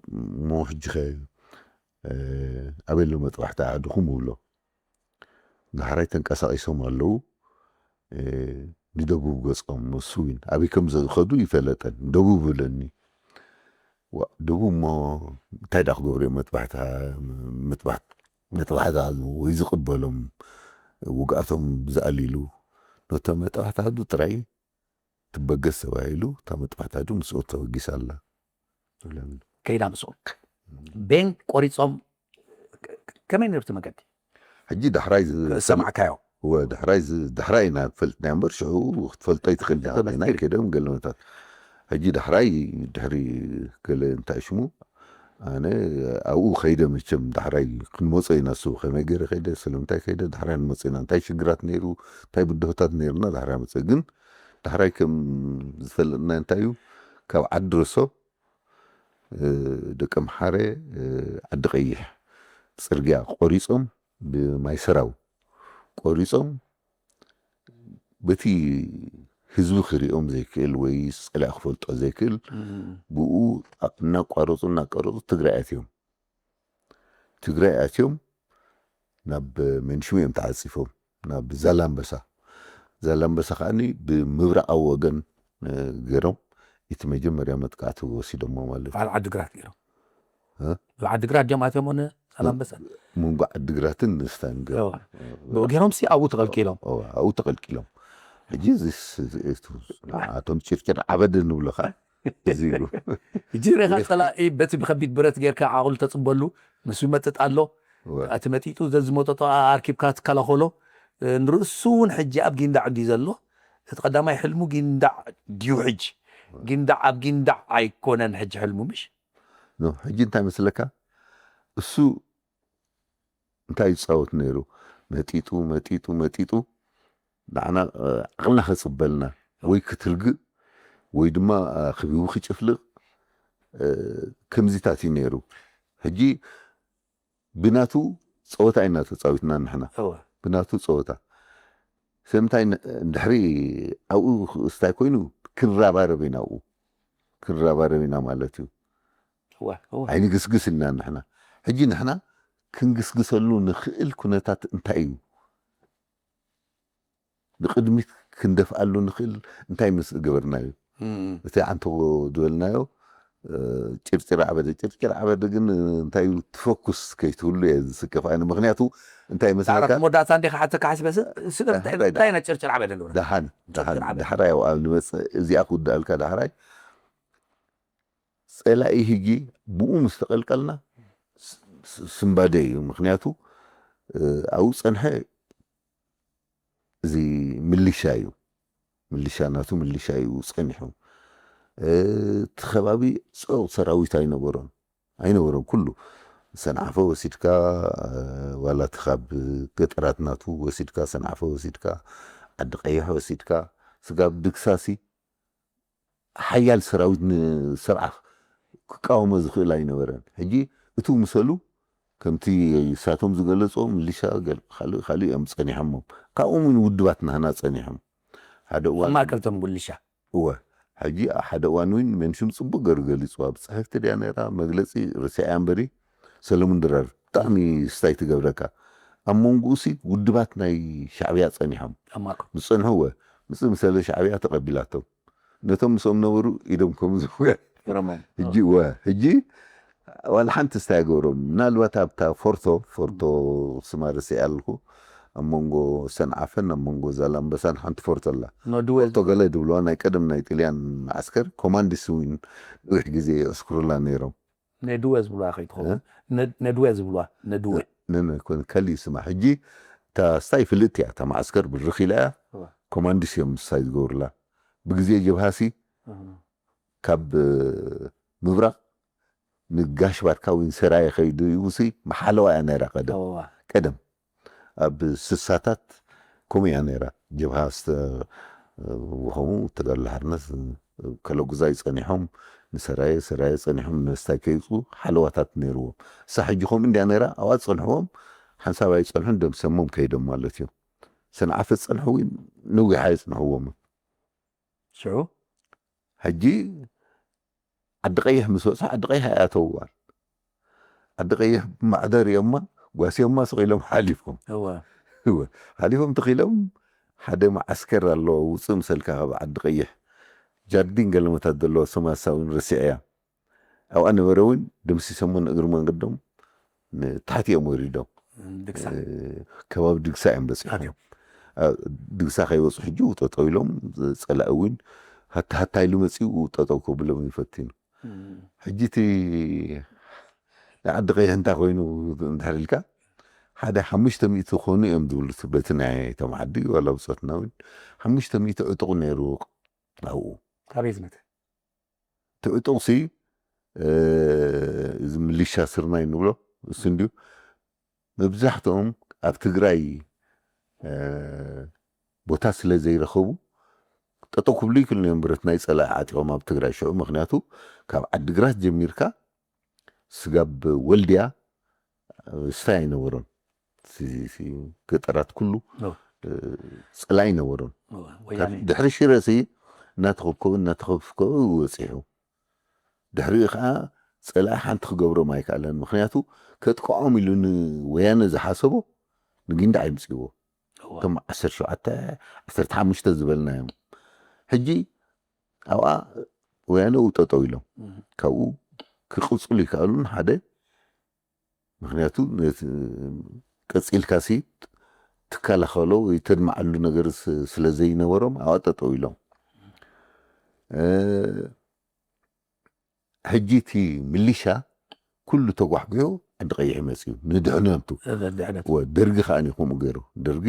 እሞ ሕጂ ኸ ኣበይ ኣሎ መጥባሕቲ ዓድኹም እብሎ ዳሕራይ ተንቀሳቒሶም ኣለዉ ንደቡብ ገፆም እሱ እውን ኣበይ ከም ዝኸዱ ይፈለጠን ደቡብ ብለኒ ደቡብ እሞ እንታይ ዳ ክገብሩ እዮም መጥባሕታ መጥባሕታ ወይ ዝቕበሎም ውግኣቶም ብዝኣሊሉ ነቶም መጥባሕታ ዓዱ ጥራይ ትበገስ ተባሂሉ እታ መጥባሕታ ዓዱ ምስኡ ተበጊሳ ኣላ ከይዳ ምስኡ ቤን ቆሪፆም ከመይ ነርቱ መገዲ ሕጂ ዳሕራይ ዝ- ሰማዕካዮ ወ ዳሕራይ ዝ- ዳሕራይ ኢና ፈልጥና እምበር ሽዑ ክትፈልጦ ይትኽእል ኢኻ። ናይ ከደም ገለመታት ሕጂ ዳሕራይ ድሕሪ ገለ እንታይ ሽሙ ኣነ ኣብኡ ከይደ መቸም ዳሕራይ ክንመፆ ኢና እሱ ከመይ ገይረ ከይደ ስለምንታይ ከይደ ዳሕራይ ንመፆ ኢና እንታይ ሽግራት ነይሩ እንታይ ብድሆታት ነይርና ዳሕራይ መፀ ግን ዳሕራይ ከም ዝፈለጥና እንታይ እዩ ካብ ዓዲ ረሶ ደቂ ኣምሓረ ዓዲ ቀይሕ ፅርግያ ቆሪፆም ብማይ ሰራው ቆሪፆም በቲ ህዝቢ ክሪኦም ዘይክእል ወይ ፀላኢ ክፈልጦ ዘይክእል ብኡ እናቋረፁ እናቋረፁ ትግራይ ኣትዮም ትግራይ ኣትዮም ናብ መንሽም እዮም ተዓፂፎም ናብ ዛላምበሳ ዛላምበሳ ከዓ ብምብራቃዊ ወገን ገይሮም እቲ መጀመርያ መጥቃዕቲ ወሲዶሞ ማለት እዩ በዓል ዓዲግራት ገይሮም ብዓዲግራት ድዮም ኣትዮም ሆነ ዛላምበሳ መንጎ ዓዲግራትን ንስታን ገይሮም ገይሮም ሲ ኣብኡ ተቐልቂሎም ኣብኡ ተቐልቂሎም ሕጂ ኣቶም ጭርጭር ዓበደ ንብሎ ከዓ እዚ እዩ ሕጂ ሬኻ ፀላኢ በቲ ብከቢድ ብረት ጌርካ ዓቕሉ ተፅበሉ ንሱ ይመጥጥ ኣሎ እቲ መጢጡ ዘዝመጠጦ ኣርኪብካ ትከላኸሎ ንርእሱ እውን ሕጂ ኣብ ጊንዳዕ እንዲ ዘሎ እቲ ቀዳማይ ሕልሙ ጊንዳዕ ድዩ ሕጂ ጊንዳዕ ኣብ ጊንዳዕ ኣይኮነን ሕጂ ሕልሙ ምሽ ሕጂ እንታይ መስለካ እሱ እንታይ ይፃወት ነይሩ መጢጡ መጢጡ መጢጡ ንዓና ዓቕልና ከፅበልና ወይ ክትልግእ ወይ ድማ ክብዊ ክጭፍልቕ ከምዚታት እዩ ነይሩ ሕጂ ብናቱ ፀወታ ኢና ተፃዊትና ንሕና ብናቱ ፀወታ ስለምንታይ ድሕሪ ኣብኡ ስታይ ኮይኑ ክንራባረብ ኢና ኣብኡ ክንራባረብ ኢና ማለት እዩ ኣይንግስግስ ኢልና ንሕና ሕጂ ንሕና ክንግስግሰሉ ንኽእል ኩነታት እንታይ እዩ ንቅድሚት ክንደፍኣሉ ንኽእል እንታይ ምስ ገበርና እዩ እቲ ዓንቶ ዝበልናዮ ጭርጭር ዓበደ ጭርጭር ዓበደ ግን እንታይ ትፈኩስ ከይትህሉ እየ ዝስከፍ ኣነ ምክንያቱ እንታይ መስለካ መወዳእታ እንዲኻ ሓተካ ሓሲበ ስለምንታይ ኢና ጭርጭር ዓበደ ንብሎ ደሓን ደሓን ዳሕራይ ኣብ ኣብ ንመፅእ እዚኣ ክውድኣልካ ዳሕራይ ፀላኢ ህጊ ብኡ ምስ ተቐልቀልና ስምባደ እዩ ምክንያቱ ኣብኡ ፀንሐ እዚ ምልሻ እዩ ምልሻ ናቱ ምልሻ እዩ ፀኒሑ እቲ ከባቢ ፅዑቕ ሰራዊት ኣይነበሮን ኣይነበሮን ኩሉ ሰንዓፈ ወሲድካ ዋላ እቲ ካብ ገጠራት ናቱ ወሲድካ ሰንዓፈ ወሲድካ ዓዲ ቀይሕ ወሲድካ ስጋብ ድግሳሲ ሓያል ሰራዊት ንሰብዓ ክቃወሞ ዝኽእል ኣይነበረን ሕጂ እቱ ምሰሉ ከምቲ እሳቶም ዝገለፅዎ ምልሻ ካልእ ካልእ እዮም ፀኒሖሞም ካብኦም እውን ውድባት ናህና ፀኒሖም ሓደ እዋን ማእከልቶም ጉልሻ እወ ሕጂ ሓደ እዋን እውን መንሽም ፅቡቅ ገሩ ገሊፅዋ ብፅሕፍቲ ድያ ነራ መግለፂ ርሲያ እምበሪ ሰለሙን ድራር ብጣዕሚ ስታይ ትገብረካ ኣብ መንጎኡሲ ውድባት ናይ ሻዕብያ ጸኒሖም ኣማኮ ዝጸንሑ ወ ምጽእ ምሰለ ሻዕብያ ተቐቢላቶም ነቶም ምስኦም ነበሩ ኢዶም ከም ዝውገ ገረሞም ሕጂ ወ ሕጂ ዋላ ሓንቲ ስታይ ገሮም ምናልባት ኣብታ ፎርቶ ፎርቶ ስማ ረሲዐ ኣለኹ ኣብ መንጎ ሰንዓፈን ኣብ መንጎ ዛላምበሳን ሓንቲ ፎርቶ ኣላ ነድወ ፎርቶ ገለ ድብልዋ ናይ ቀደም ናይ ጥልያን ዓስከር ኮማንዲስ እውን ነዊሕ ግዜ የዕስክሩላ ነይሮም ነድወ ዝብልዋ ከይትኸውን ነድወ ዝብልዋ ነድወ ነነ ኮን ከሊ ስማ ሕጂ እታ ስታይ ፍልጥቲ እያ እታ ማዓስከር ብርኽ ኢላ እያ እዋ። ኮማንዲስ እዮም ስታይ ዝገብሩላ ብግዜ ጀብሃሲ ካብ ምብራቕ ንጋሽ ባርካ ወይ ንሰራየ ከይዱ ይውሲ መሓለዋ እያ ነይራ ቀደም እዋ ቀደም ኣብ ስሳታት ከምኡ እያ ነይራ ጀብሃ ውኸሙ ተጋድሎ ሓርነት ከለጉዛይ ጸኒሖም ንሰራየ ሰራየ ጸኒሖም ንስታይ ከይውፅኡ ሓለዋታት ነይርዎም እሳ ሕጂ ከምኡ እንዲያ ነይራ ኣብኣ ዝፀንሕዎም ሓንሳብ ኣይፀንሑን ደምሰሞም ከይዶም ማለት እዩ ሰንዓፈ ዝፀንሑ እውን ነዊሕ ኣይፅንሕዎም ሽዑ ሕጂ ዓዲ ቀይሕ ምስ በፅሑ ዓዲ ቀይሕ ኣይኣተውዋን ዓዲ ቀይሕ ማዕደር እዮማ ጓስዮማ ስቕ ኢሎም ሓሊፎም እወ እወ ሓሊፎም ተኺሎም ሓደ መዓስከር ኣሎ ውፅእ ምሰልካ ካብ ዓዲ ቀይሕ ጃርዲን ገለመታት ዘለዎ ስማሳውን ረሲዐያ ኣብኣ ነበረ እውን ደምሲሰሞን እግሪ መንገዶም ንታሕቲ እዮም ወሪዶም ድግሳ ከባቢ ድግሳ እዮም በፂሖም ኣትዮም ድግሳ ከይበፁ ሕጂ ጠጠው ኢሎም ፀላኢ እውን ሃታ ሃታ ኢሉ መፂኡ ጠጠው ከብሎም ይፈትኑ ሕጂ እቲ ናይ ዓዲ ቀይሕ እንታይ ኮይኑ እንድሕር ኢልካ ሓደ ሓሙሽተ ሚእቲ ክኾኑ እዮም ዝብሉ በቲ ናይ እቶም ዓዲ ዋላ ብፆትና እውን ሓሙሽተ ሚእቲ ዕጡቕ ነይሩ ኣብኡ ካበይ ዝመተ እቲ ዕጡቕሲ እዚ ምሊሻ ስርናይ ንብሎ እሱ እንድዩ መብዛሕትኦም ኣብ ትግራይ ቦታ ስለ ዘይረኸቡ ጠጠው ክብሉ ይክእሉ እዮም ብረት ናይ ፀላኢ ዓጢቖም ኣብ ትግራይ ሽዑ ምክንያቱ ካብ ዓዲግራት ጀሚርካ ስጋብ ወልድያ ስታይ ኣይነበሮን ገጠራት ኩሉ ፀላ ኣይነበሮን ድሕሪ ሽረ ሲ እናተኸብከቡ እናተኸብከቡ ወፂሑ ድሕሪኡ ከዓ ፀላኢ ሓንቲ ክገብሮም ኣይከኣለን ምክንያቱ ከጥቅዖም ኢሉ ንወያነ ዝሓሰቦ ንጊንዳ ኣይምፅዎ እቶም ዓሰርተ ሸውዓተ ዓሰርተ ሓሙሽተ ዝበልናዮም ሕጂ ኣብኣ ወያነ ጠጠው ኢሎም ካብኡ ክቅፅሉ ይከኣሉን ሓደ ምክንያቱ ቀፂልካሲ ትከላኸሎ ወይ ተድማዓሉ ነገር ስለ ዘይነበሮም ኣብኣ ጠጠው ኢሎም ሕጂ እቲ ምሊሻ ኩሉ ተጓሕጒሑ ዓዲ ቀይሕ መፅዩ ንድሕነቱ ደርጊ ከዓ ከምኡ ገይሩ ደርጊ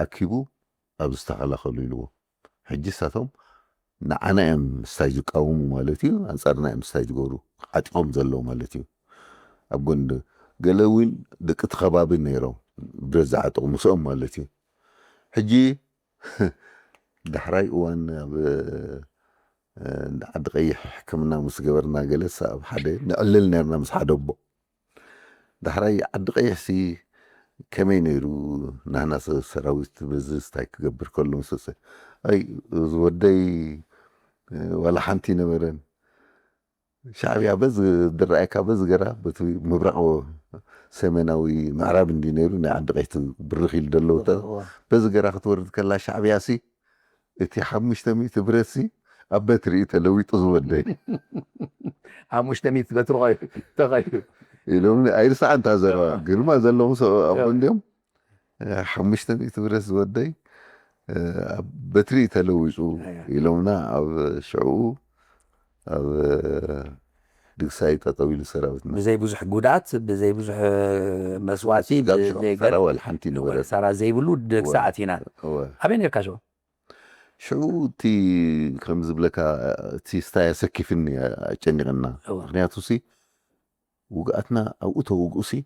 ኣኪቡ ኣብ ዝተኸላኸሉ ኢልዎ ሕጂ ሳቶም ንዓና እዮም ስታይ ዝቃወሙ ማለት እዩ ኣንፃርና እዮም ስታይ ዝገብሩ ዓጢቆም ዘለዉ ማለት እዩ ኣብ ጎንዲ ገለ እውን ደቂ እቲ ከባቢ ነይሮም ብረት ዝዓጥቑ ምስኦም ማለት እዩ ሕጂ ዳሕራይ እዋን ኣብ ዓዲ ቀይሕ ሕክምና ምስ ገበርና ገለስ ኣብ ሓደ ንዕልል ነርና ምስ ሓደ ኣቦ ዳሕራይ ዓዲ ቀይሕ ሲ ከመይ ነይሩ ናህና ሰራዊት በዚ ስታይ ክገብር ከሎ ምስ ኣይ ዝወደይ ዋላ ሓንቲ ነበረን ሻዕብያ በዚ ዝረኣየካ በዚ ገራ በቲ ምብራቕ ሰሜናዊ ምዕራብ እንዲ ነይሩ ናይ ዓዲ ቀይሕ ብርኽ ኢሉ ደለዉ በዚ ገራ ክትወርድ ከላ ሻዕብያ ሲ እቲ ሓሙሽተ ሚእቲ ብረትሲ ኣብ በትሪ እዩ ተለዊጡ ዝወደይ ሓሙሽተ ሚእቲ በትሪ ኮይኑ ተኸይዱ ኢሎም ኣይርሳዕ እንታ ዘረባ ግርማ ዘለዎም ሰብ ኣብኡ እንዲኦም ሓሙሽተ ሚእቲ ብረት ዝወደይ ኣብ በትሪ እዩ ተለዊጡ ኢሎምና ኣብ ሽዕኡ ኣብ ድግሳይ ጠጠው ኢሉ ሰራዊትና ብዘይ ብዙሕ ጉድኣት ብዘይ ብዙሕ መስዋዕቲ ብዘይ ገለ ወላ ሓንቲ ነበረ ሳራ ዘይብሉ ድግሳ ኣቲና ኣበይ ነርካ ሽዑ ሽዑ እቲ ከም ዝብለካ እቲ ስታይ ኣሰኪፍኒ ኣጨኒቕና ምክንያቱ ሲ ውግኣትና ኣብኡ ተወግኡ ሲ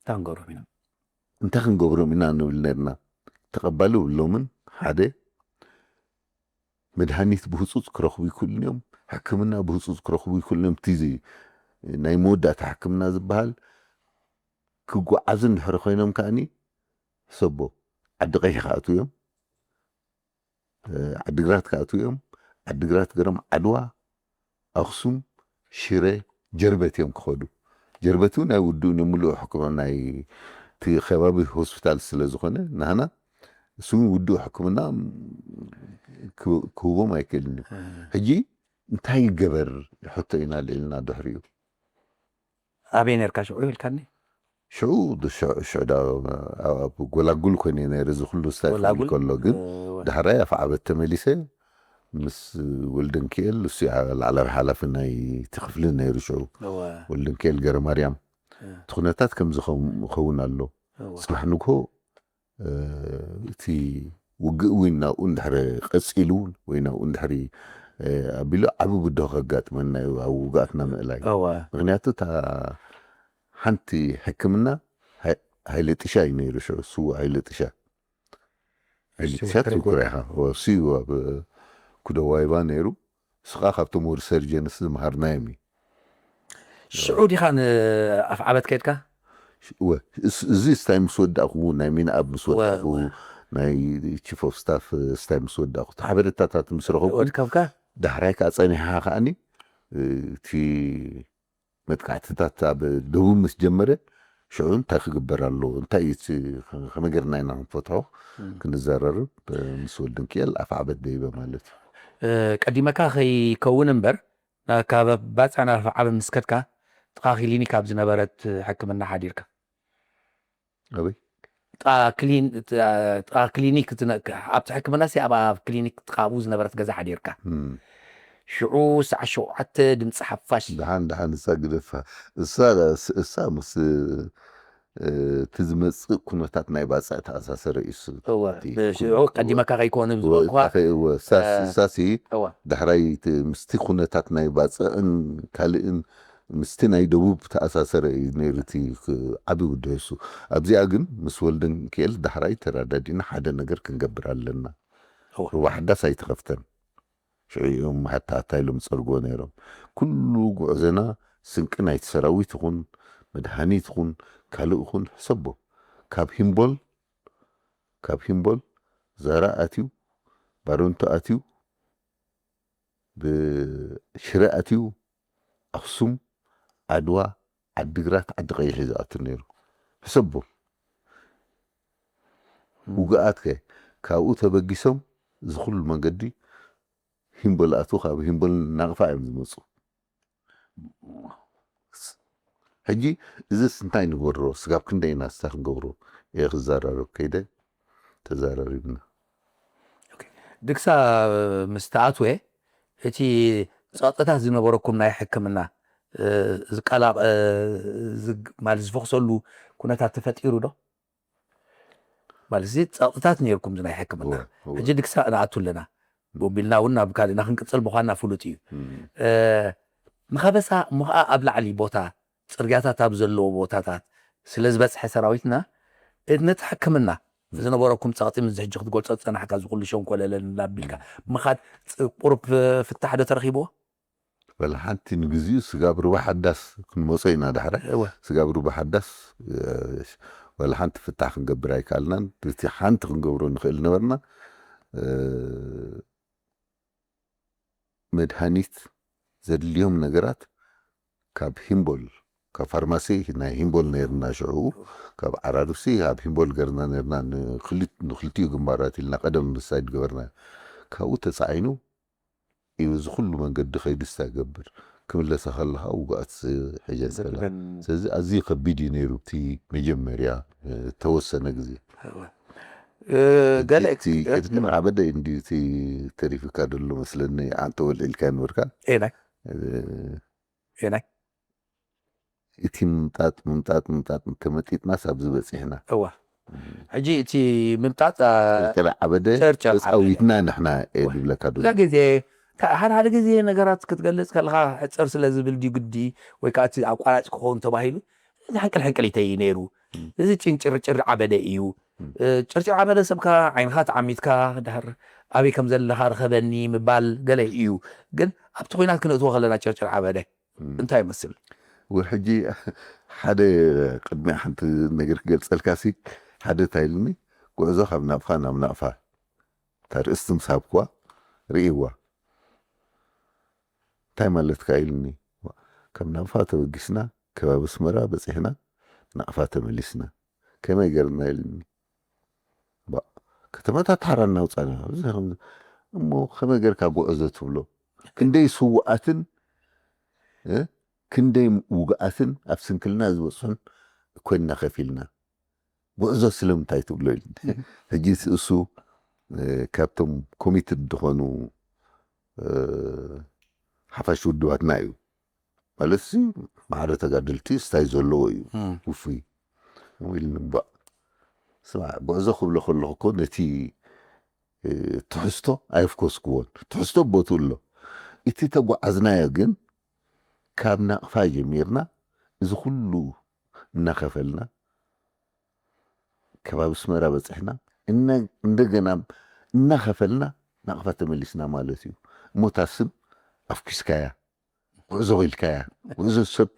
ታንገሮም ኢና እንታይ ክንገብሮም ኢና ንብል ነርና ተቐባሊ ብሎምን ሓደ መድሃኒት ብህፁፅ ክረኽቡ ይክእሉን እዮም ሕክምና ብህፁፅ ክረኽቡ ይክእሉን እዮም እቲ ናይ መወዳእታ ሕክምና ዝበሃል ክጓዓዙ እንድሕሪ ኮይኖም ከዓኒ ሕሰቦ ዓዲ ቀይሕ ክኣትዉ እዮም ዓዲግራት ክኣትዉ እዮም ዓዲግራት ገሮም ዓድዋ ኣክሱም ሽረ ጀርበት እዮም ክኸዱ ጀርበት እውን ኣይውድኡን እዮም ምሉእ ሕክምና ናይ እቲ ከባቢ ሆስፒታል ስለ ዝኾነ ናህና እሱ እውን ውዱእ ሕክምና ክህቦም ኣይክእልን እዩ። ሕጂ እንታይ ይገበር ሕቶ ኢና ልዕልና ድሕሪኡ። ኣበይ ነርካ ሽዑ ኢልካኒ? ሽዑ ሽዑ ዳ ኣብ ጎላጉል ኮይነ ነይረ እዚ ኩሉ ስታይ ከሎ ግን ዳሕራይ ኣፍ ዓበት ተመሊሰ ምስ ወልደንኪኤል እሱ ላዕላዊ ሓላፊ ናይ እቲ ክፍሊ ነይሩ ሽዑ። ወልደንኪኤል ገረ ማርያም እቲ ኩነታት ከምዚ ክኸውን ኣሎ። ጽባሕ ንግሆ እቲ ውግእ እውን ናብኡ እንድሕሪ ቀጺሉ እውን ወይ ናብኡ እንድሕሪ ኣቢሉ ዓቢ ብድሆ ከጋጥመና እዩ ኣብ ውግኣትና ምእላይ። ምክንያቱ እታ ሓንቲ ሕክምና ሃይለ ጥሻ እዩ ነይሩ ሽዑ፣ ስዉእ ሃይለ ጥሻ። ሃይለ ጥሻ ትዝክሮ ኢኻ። እሱ እዩ ኣብ ኩደዋይባ ነይሩ። ንሱ ከዓ ካብቶም ወዲ ሰርጀንስ ዝመሃርናዮም እዩ። ሽዑ ዲኻ ንኣፍ ዓበት ከይድካ? እዚ ስታይ ምስ ወዳእኩ፣ ናይ ሚንኣብ ምስ ወዳእኩ፣ ናይ ቺፍ ኦፍ ስታፍ ስታይ ምስ ወዳእኩ፣ እቲ ሓበሬታታት ምስ ረኸብኩ፣ ዳሕራይ ከዓ ጸኒሓ ከዓኒ እቲ መጥቃዕትታት ኣብ ደቡብ ምስ ጀመረ፣ ሽዑ እንታይ ክግበር ኣለዎ፣ እንታይ እዩ እቲ፣ ከመይ ጌርና ኢና ክንፈትሖ ክንዘራረብ ምስ ወልደንኪኤል ኣፍ ዓበት ደይበ ማለት እዩ። ቀዲመካ ከይከውን እምበር፣ ካብ ባጽዕ ናብ ዓበ ምስ ከድካ ጥቓ ክሊኒክ ኣብ ዝነበረት ሕክምና ሓዲርካ። ኣበይ? ጥቓ ክሊኒክ፣ ኣብቲ ሕክምና ሲ ኣብ ክሊኒክ ጥቓ ኣብኡ ዝነበረት ገዛ ሓዲርካ። ሽዑ ሰዓት ሸውዓተ ድምፂ ሓፋሽ። ደሓን ደሓን፣ እሳ ግደፋ። እሳ ምስ እቲ ዝመፅእ ኩነታት ናይ ባፅዕ ተኣሳሰረ እዩ። ሽዑ ቀዲመካ ከይኮነ ዝበልኩዋ። እሳሲ ዳሕራይ ምስቲ ኩነታት ናይ ባፅዕን ካልእን ምስቲ ናይ ደቡብ ተኣሳሰረ እዩ ነይሩ እቲ ዓቢ ውድህሱ። ኣብዚኣ ግን ምስ ወልደንኪኤል ዳሕራይ ተራዳዲና ሓደ ነገር ክንገብር ኣለና። ሩባ ሓዳስ ኣይተኸፍተን። ሽዑ እዮም ሃታ ሃታ ኢሎም ዝጸርግዎ ነይሮም። ኩሉ ጉዕዞና ስንቂ ናይቲ ሰራዊት ይኹን መድሃኒት ይኹን ካልእ ይኹን ሕሰቦ፣ ካብ ሂምቦል ካብ ሂምቦል ዛራ ኣትዩ፣ ባረንቱ ኣትዩ፣ ብሽረ ኣትዩ፣ ኣኽሱም፣ ዓድዋ፣ ዓዲግራት፣ ዓዲ ቀይሕ እዩ ዝኣቱ ነይሩ። ሕሰቦ። ውግኣት ከ ካብኡ ተበጊሶም እዚ ኩሉ መንገዲ ሂምቦል ኣትዉ፣ ካብ ሂምቦል ናቕፋ እዮም ዝመፁ። ሕጂ እዚስ እንታይ ንገብሮ? ስጋብ ክንደይ ኢና ስታ ክንገብሮ? እየ ክዘራረብ ከይደ ተዘራሪብና። ድግሳ ምስ ተኣትወ እቲ ጸቕጥታት ዝነበረኩም ናይ ሕክምና ዝቀላቕ ማለት ዝፈኽሰሉ ኩነታት ተፈጢሩ ዶ? ማለት እዚ ጸቕጥታት ነይርኩም ናይ ሕክምና። ሕጂ ድግሳ ንኣቱ ኣለና። ቦቢልና እውን ናብ ካልእና ክንቅጽል ምዃንና ፍሉጥ እዩ። ንኸበሳ እሞ ኸዓ ኣብ ላዕሊ ቦታ፣ ጽርግያታት ኣብ ዘለዎ ቦታታት ስለ ዝበጽሐ ሰራዊትና፣ ነቲ ሕክምና ዝነበረኩም ጸቕጢ፣ ምስ ሕጂ ክትገልጾ ዝጸናሕካ፣ እዚ ኩሉ ሸንኮለለን እናቢልካ ምኻድ፣ ቁሩብ ፍታሕ ዶ ተረኺብዎ? ወላ ሓንቲ። ንግዚኡ ስጋብ ሩባ ሓዳስ ክንመጾ ኢና ዳሕራይ። ስጋብ ሩባ ሓዳስ ወላ ሓንቲ ፍታሕ ክንገብር ኣይከኣልናን። እቲ ሓንቲ ክንገብሮ ንኽእል ነበርና፣ መድሃኒት ዘድልዮም ነገራት ካብ ሂምቦል፣ ካብ ፋርማሲ ናይ ሂምቦል ነይርና ሽዑ፣ ካብ ዓራርብሲ ኣብ ሂምቦል ገርና ነይርና። ንክልቲኡ ግንባራት ኢልና ቀደም ምሳይድ ገበርና። ካብኡ ተፃዒኑ እዩ እዚ ኩሉ መንገዲ ከይዱ ስታ ይገብር። ክምለሳ ከለኻ ውግኣት ሕጀን ሰላ። ስለዚ ኣዝዩ ከቢድ እዩ ነይሩ እቲ መጀመርያ ተወሰነ ግዜ። ገለ ዓበደ እንዲ እቲ ተሪፍካ ደሎ መስለኒ። ኣንተ ወልዒልካ ነበርካ። ኤናይ እቲ ምምጣጥ ምምጣጥ ምምጣጥ ተመጢጥናስ ኣብዚ በፂሕና። እዋ ሕጂ እቲ ምምጣጥ ጨርጨር ዓበደ ተፃዊትና ንሕና እየ ዝብለካ። እዛ ግዜ ሓደ ሓደ ግዜ ነገራት ክትገልፅ ከለካ ሕፅር ስለ ዝብል ድዩ ግዲ ወይ ከዓ እቲ ኣቋራጭ ክኸውን ተባሂሉ እዚ ሕንቅል ሕንቅሊተይ እዩ ነይሩ። እዚ ጭንጭርጭር ዓበደ እዩ። ጭርጭር ዓበደ ሰብካ ዓይንካ ተዓሚትካ ድሕር ኣበይ ከም ዘለካ ርኸበኒ ምባል ገለ እዩ። ግን ኣብቲ ኩናት ክነእትዎ ከለና ጭርጭር ዓበደ እንታይ ይመስል? ወ ሕጂ ሓደ ቅድሚያ ሓንቲ ነገር ክገልጸልካ ሲ ሓደ እንታይ ኢልኒ፣ ጉዕዞ ካብ ናቕፋ ናብ ናቕፋ እታ ርእስቲ ምስ ሃብኩዋ ርእይዋ። እንታይ ማለትካ ኢልኒ፣ ካብ ናቕፋ ተበጊስና ከባቢ ኣስመራ በጺሕና ናቕፋ ተመሊስና። ከመይ ገርና ኢልኒ። ባ ከተማታት ሓራ እናውፃና ኣብዚ ከም እሞ ከመይ ገርካ ጉዕዞ ትብሎ? ክንደይ ስውኣትን እ፣ ክንደይ ውግኣትን ኣብ ስንክልና ዝበፅሑን ኮይንና ከፊልና ጉዕዞ ስለምንታይ ትብሎ ኢልኒ። ሕጂ እሱ እ፣ ካብቶም ኮሚትድ ዝኾኑ እ፣ ሓፋሽ ውድባትና እዩ። ማለት ሲ ማዕረ ተጋደልቲ ስታይ ዘለዎ እዩ። ውፉይ ኢልኒ። እምባእ ስማዕ፣ ጉዕዞ ክብሎ ከለኹ እኮ ነቲ እ፣ ትሕዝቶ ኣየፍኮስክዎን። ትሕዝቶ ቦቱ ኣሎ። እቲ ተጓዓዝናዮ ግን ካብ ናቕፋ ጀሚርና እዚ ኩሉ እናኸፈልና ከባቢ ኣስመራ በፂሕና፣ እነ-፣ እንደገና እናኸፈልና ናቕፋ ተመሊስና ማለት እዩ። እሞ እታ ስም ኣፍኪስካያ፣ ጉዕዞ ኢልካያ፣ ጉዕዞ ሰብ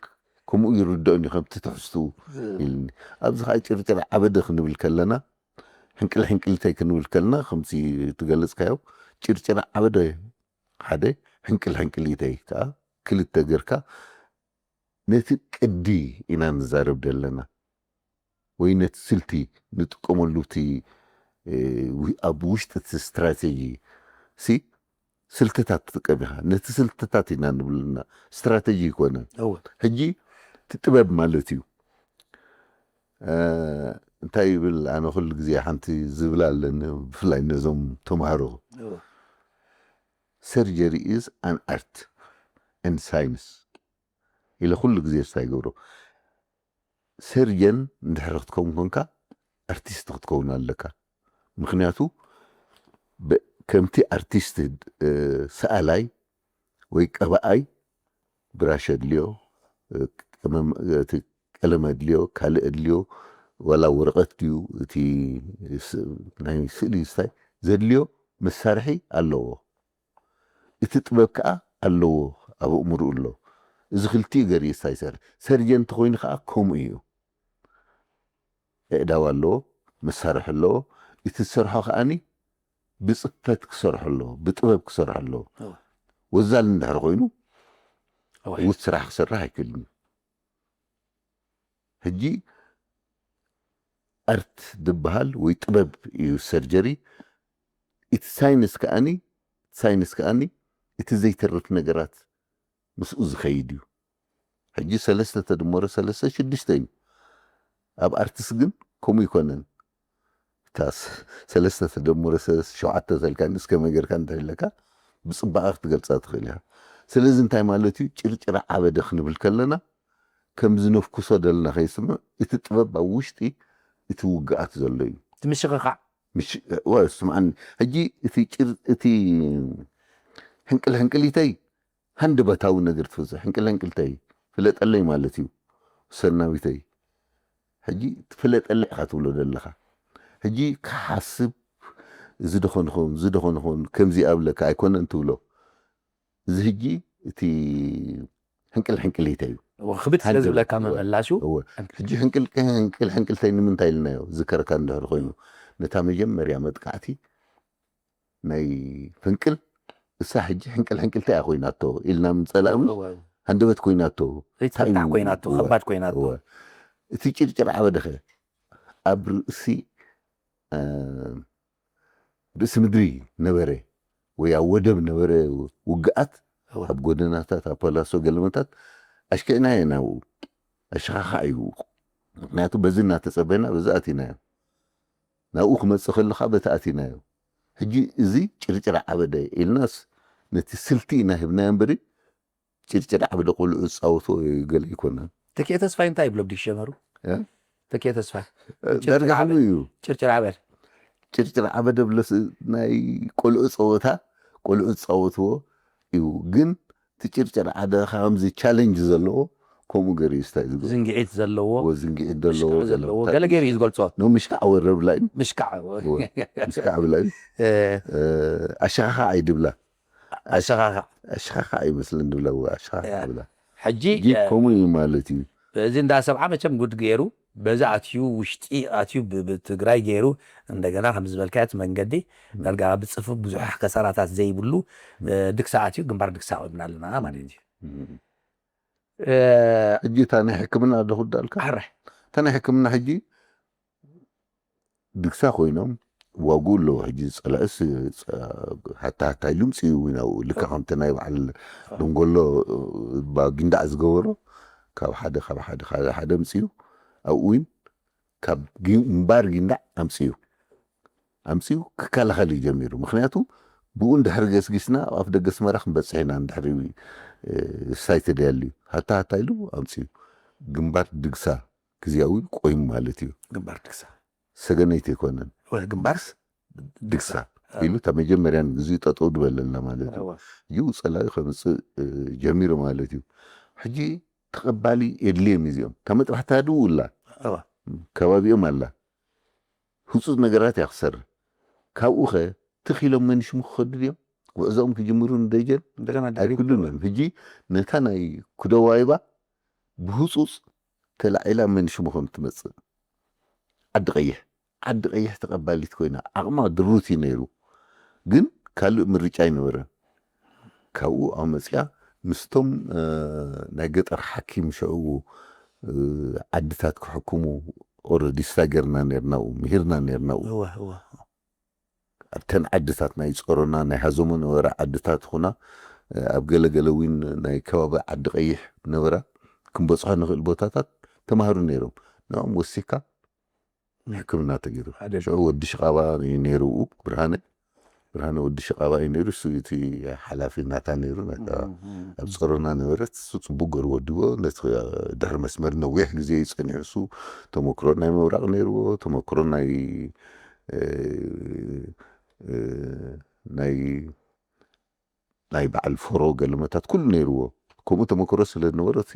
ከምኡ ይርድኦኒ ከምቲ ትሕዝትኡ ኢልኒ። ኣብዚ ከዓ ጭርጭር ዓበደ ክንብል ከለና፣ ሕንቅል ሕንቅሊተይ ክንብል ከለና፣ ከምቲ ትገልጽካዮ፣ ጭርጭር ዓበደ ሓደ፣ ሕንቅል ሕንቅሊተይ ከዓ ክልተ ጌርካ፣ ነቲ ቅዲ ኢና ንዛረብ ዘለና። ወይ ነቲ ስልቲ ንጥቀመሉ፣ እቲ፣ እ፣ ዊ-፣ ኣብ ውሽጢ እቲ ስትራቴጂ ሲ ስልትታት ትጥቀም ኢኻ። ነቲ ስልትታት ኢና ንብልና፣ ስትራቴጂ ይኮነን። እወ። ሕጂ እቲ ጥበብ ማለት እዩ። እ፣ እንታይ ይብል፣ ኣነ ኩሉ ግዜ ሓንቲ ዝብል ኣለኒ፣ ብፍላይ ነዞም ተምሃሮ። እወ። Surgery is an art and science ኢለ ኩሉ ግዜ ስታይ ገብሮ። ሰርጀን እንድሕር ክትከውን ኮንካ፣ ኣርቲስት ክትከውን ኣለካ። ምኽንያቱ፣ በ-፣ ከምቲ ኣርቲስት፣ እ፣ ሰኣላይ ወይ ቀባኣይ ብራሽ ኣድልዮ፣ እ፣ ቀመም-፣ እቲ ቀለም ኣድልዮ፣ ካልእ ኣድልዮ፣ ዋላ ወረቐት ድዩ፣ እቲ ስ-፣ ናይ ስእሊ ስታይ ዘድልዮ መሳርሒ ኣለዎ። እቲ ጥበብ ከኣ ኣለዎ፣ ኣብ ኣእምሮኡ ኣሎ። እዚ ክልቲኡ ገይሩ እዩ ስታይ ይሰርሕ። ሰርጀን እንተኾይኑ ከኣ ከምኡ እዩ። ኣእዳው ኣለዎ፣ መሳርሒ ኣለዎ። እቲ ዝሰርሖ ከኣኒ ብጽፈት ክሰርሖ ኣለዎ፣ ብጥበብ ክሰርሖ ኣለዎ። እወ። ወዛል እንድሕር ኮይኑ፣ እወ። ዕዉት ስራሕ ክሰርሕ ኣይክእልን እዩ። ሕጂ ኣርት ዝበሃል ወይ ጥበብ እዩ ሰርጀሪ። እቲ ሳይንስ ከኣኒ፣ ሳይንስ ከኣኒ እቲ ዘይተርፍ ነገራት ምስኡ ዝኸይድ እዩ። ሕጂ ሰለስተ ተደመረ ሰለስተ ሽዱሽተ እዩ። ኣብ ኣርትስ ግን ከምኡ ይኮነን። እታ ስ-፣ ሰለስተ ተደመረ ሰለስተ ሸውዓተ ተልካኒ እስከ መገርካ እንታይ ኢለካ ብጽባቐ ክትገልጻ ትኽእል ኢኻ። ስለዚ እንታይ ማለት እዩ? ጭርጭራ ዓበደ ክንብል ከለና ከም ዝነፍኩሶ ደለና ከይስምዕ፣ እቲ ጥበብ ኣብ ውሽጢ እቲ ውግኣት ዘሎ እዩ። እቲ ምሽኽኻዕ። ምሽ-፣ ወ-፣ ስምዓኒ፣ ሕጂ እቲ ጭር-፣ እቲ ሕንቅል ሕንቅሊተይ ሃንደበታዊ ነገር ትፈጽእ፣ ሕንቅል ሕንቅልተይ ፍለጠለይ ማለት እዩ። ሰናዊተይ፣ ሕጂ ትፍለጠለይ ኢኻ ትብሎ ዘለኻ። ሕጂ ክሓስብ፣ እዚ ደኾን ይኸውን፣ እዚ ደኾን ይኸውን፣ ከምዚ ኣብለካ ኣይኮነን ትብሎ። እዚ ሕጂ እቲ ሕንቅል ሕንቅሊተይ እዩ። እወ፣ ክብድ ስለ ሃንደበት፣ ዝብለካ እወ፣ መመላሹ። እወ። ሕጂ ሕንቅል፣ ሕንቅል ሕንቅልተይ ንምንታይ ኢልናዮ? ዝከረካ እንድሕር ኮይኑ፣ ነታ መጀመርያ መጥቃዕቲ ናይ ፍንቅል፣ እሳ ሕጂ ሕንቅል ሕንቅልተይ እያ ኮይናቶ ኢልና ምንጸላእ እምበር፣ እወ። ሃንደበት ኮይናቶ። ዘይትፍታሕ እንታይ እዩ? ኮይናቶ፣ እወ፣ ከባድ ኮይናቶ። እወ። እቲ ጭርጭር ዓበደኸ ኣብ ርእሲ፣ እ፣ ርእሲ ምድሪ ነበረ ወይ ኣብ ወደብ ነበረ ውግኣት፣ እወ። ኣብ ጎደናታት፣ ኣብ ፓላሶ ገለመታት ኣሽኪዕናዮ ናብኡ። ኣሸኻኻዕ እዩ። ምኽንያቱ በዚ እናተጸበና በዚ ኣቲናዮ። ናብኡ ክመጽእ ከሎ ኸኣ በቲ ኣቲናዮ። ሕጂ እዚ ጭርጭር ዓበደ ኢልናስ ነቲ ስልቲ ኢና ሂብናዮ እምበሪ፣ ጭርጭር ዓበደ ቆልዑ ዝጻወትዎ ገለ ኣይኮነን። ተኪኤ ተስፋይ እንታይ ይብሎ ብዲክሸነሩ? እ? ተኪኤ ተስፋይ። እ፣ ጭርጭር ዳርጋ ዓበደ። ከምኡ እዩ። ጭርጭር ዓበደ። ጭርጭር ዓበደ ብለስ ናይ ቆልዑ ጸወታ፣ ቆልዑ ዝጻወትዎ እዩ። ግን እቲ ጭርጭር ዓደ ከምዚ ቻሌንጅ ዘለዎ ከምኡ ገይሩ እዩ ስታይ ዝገብሮ። ዝንግዒት ዘለዎ፣ እዎ፣ ዝንግዒት ዘለዎ፣ ምሽካዕ ዘለዎ፣ ገለመታት ገለ ገይሩ እዩ ዝገልጾ። ኖ፣ ምሽካዕ ወረ ብላ እዩ። ምሽካዕ። እዎ፣ ምሽካዕ ብላ እዩ። እ። እ፣ ኣሸኻኻዕ እዩ ድብላ። ኣሸኻኻዕ። ኣሸኻኻዕ ይመስለኒ ድብላ፣ እዎ፣ ኣሸኻኻዕ ያ። ብላ። ሕጂ፣ ሕጂ እ፣ ከምኡ እዩ ማለት እዩ። በዚ እንዳሰብዓ መቸም ጉድ ገይሩ፣ በዚ ኣትዩ፣ ውሽጢ ኣትዩ፣ ብ-፣ ብትግራይ ገይሩ፣ እንደገና ከም ዝበልካዮ እቲ መንገዲ፣ ዳርጋ ብጽፉፍ ብዙሕ ከሳራታት ዘይብሉ፣ እ፣ ድክሳ ኣትዩ፣ ግንባር ድክሳ ቆምና ኣለና ማለት እዩ። እ፣ ሕጂ እታ ናይ ሕክምና ዶ ክዳልካ? ኣረ። እታ ናይ ሕክምና ሕጂ ድግሳ ኮይኖም ዋጉ ኣለዎ። ሕጂ ጸላእስ ጸ-፣ ሃታ ሃታ ኢሉ ምጽኡ እውን ኣብኡ። ልክዕ ከምቲ ናይ በዓል ደንጎሎ፣ እ፣ ባ-፣ ጊንዳዕ ዝገበሮ፣ ካብ ሓደ፣ ካብ ሓደ፣ ካብ ሓደ ምጽኡ ኣብኡ እውን ካብ ጊ-፣ ግንባር ጊንዳዕ ኣምጽኡ። ኣምጽኡ ክከላኸል እዩ ጀሚሩ። ምኽንያቱ ብኡ እንድሕር ገስጊስና ኣብ ኣፍ ደገ ኣስመራ ክንበጽሕ ኢና፣ እንድሕር፣ እ፣ ሳይ ተደልዩ። ሃታ ሃታ ኢሉ ኣምጽኡ። ግንባር ድግሳ ግዝያዊ ቆይሙ ማለት እዩ። ግንባር ድግሳ። ሰገነይቲ ኣይኮነን። ወ-፣ ግንባርስ ድግሳ ድግሳ። ኢሉ እታ መጀመርያ ንግዚኡ ጠጠው ድበለልና ማለት እዩ። እዋ። እዩ ጸላኢ ከምጽእ፣ እ፣ ጀሚሩ ማለት እዩ። ሕጂ ተቐባሊ የድልዮም እዚኦም። እታ መጥባሕቲ ሃድኡ ኣላ። እዋ። ከባቢኦም ኣላ። ህጹጽ ነገራት እያ ክሰርሕ። ካብኡ ኸ ትኽ ኢሎም መን ሽሙ ክኸዱ ድዮም? ጉዕዞኦም ክጅምሩ ንደጀን? እንደገና ድሕሪት ኣይክሉን እዮም። ሕጂ ነታ ናይ ኩደዋይባ ብህጹጽ ተላዒላ መን ሽሙ ከም ትመጽእ። ዓዲ ቀይሕ። ዓዲ ቀይሕ ተቐባሊት ኮይና፣ ዓቕማ ድሩት እዩ ነይሩ። ግን ካልእ ምርጫ ኣይነበረን። ካብኡ ኣብ መጽያ ምስቶም፣ እ፣ ናይ ገጠር ሓኪም ሽዕኡ፣ እ፣ ዓድታት ክሕክሙ ኦረዲ ስታገርና ነርናኡ፣ ምሂርና ነርናኡ። እወ፣ እወ። ኣብተን ዓድታት ናይ ጸሮና፣ ናይ ሃዞሞ ነበራ ዓድታት ኹና፣ እ፣ ኣብ ገለ ገለ እውን ናይ ከባቢ ዓዲ ቀይሕ ነበራ ክንበጽሖ ንኽእል ቦታታት ተማህሩ ነይሮም። ንዕኦም ወሲካ ሕክምና ተገይሩ። ሓደ ሽዑ ወዲ ሽቓባ እዩ ነይሩ፣ ብርሃነ። ብርሃነ ወዲ ሽቓባ እዩ ነይሩ። እሱ እቲ ሓላፊ ናታ ነይሩ። ናታ እም፣ እም፣ ኣብ እም። ጸሮና ነበረት። እሱ ጽቡቅ ገይሩ ወዲቦ። ነቲ ድሕሪ መስመር ነዊሕ ግዜ እዩ ጸኒሑ። እሱ ተመክሮ ናይ ምብራቕ ነይርዎ። ተመክሮ ናይ፣ እ፣ እ፣ ናይ ናይ በዓል ፎሮ ገለመታት ኩሉ ነይርዎ። ከምኡ ተመክሮ ስለ ዝነበሮ፣ እቲ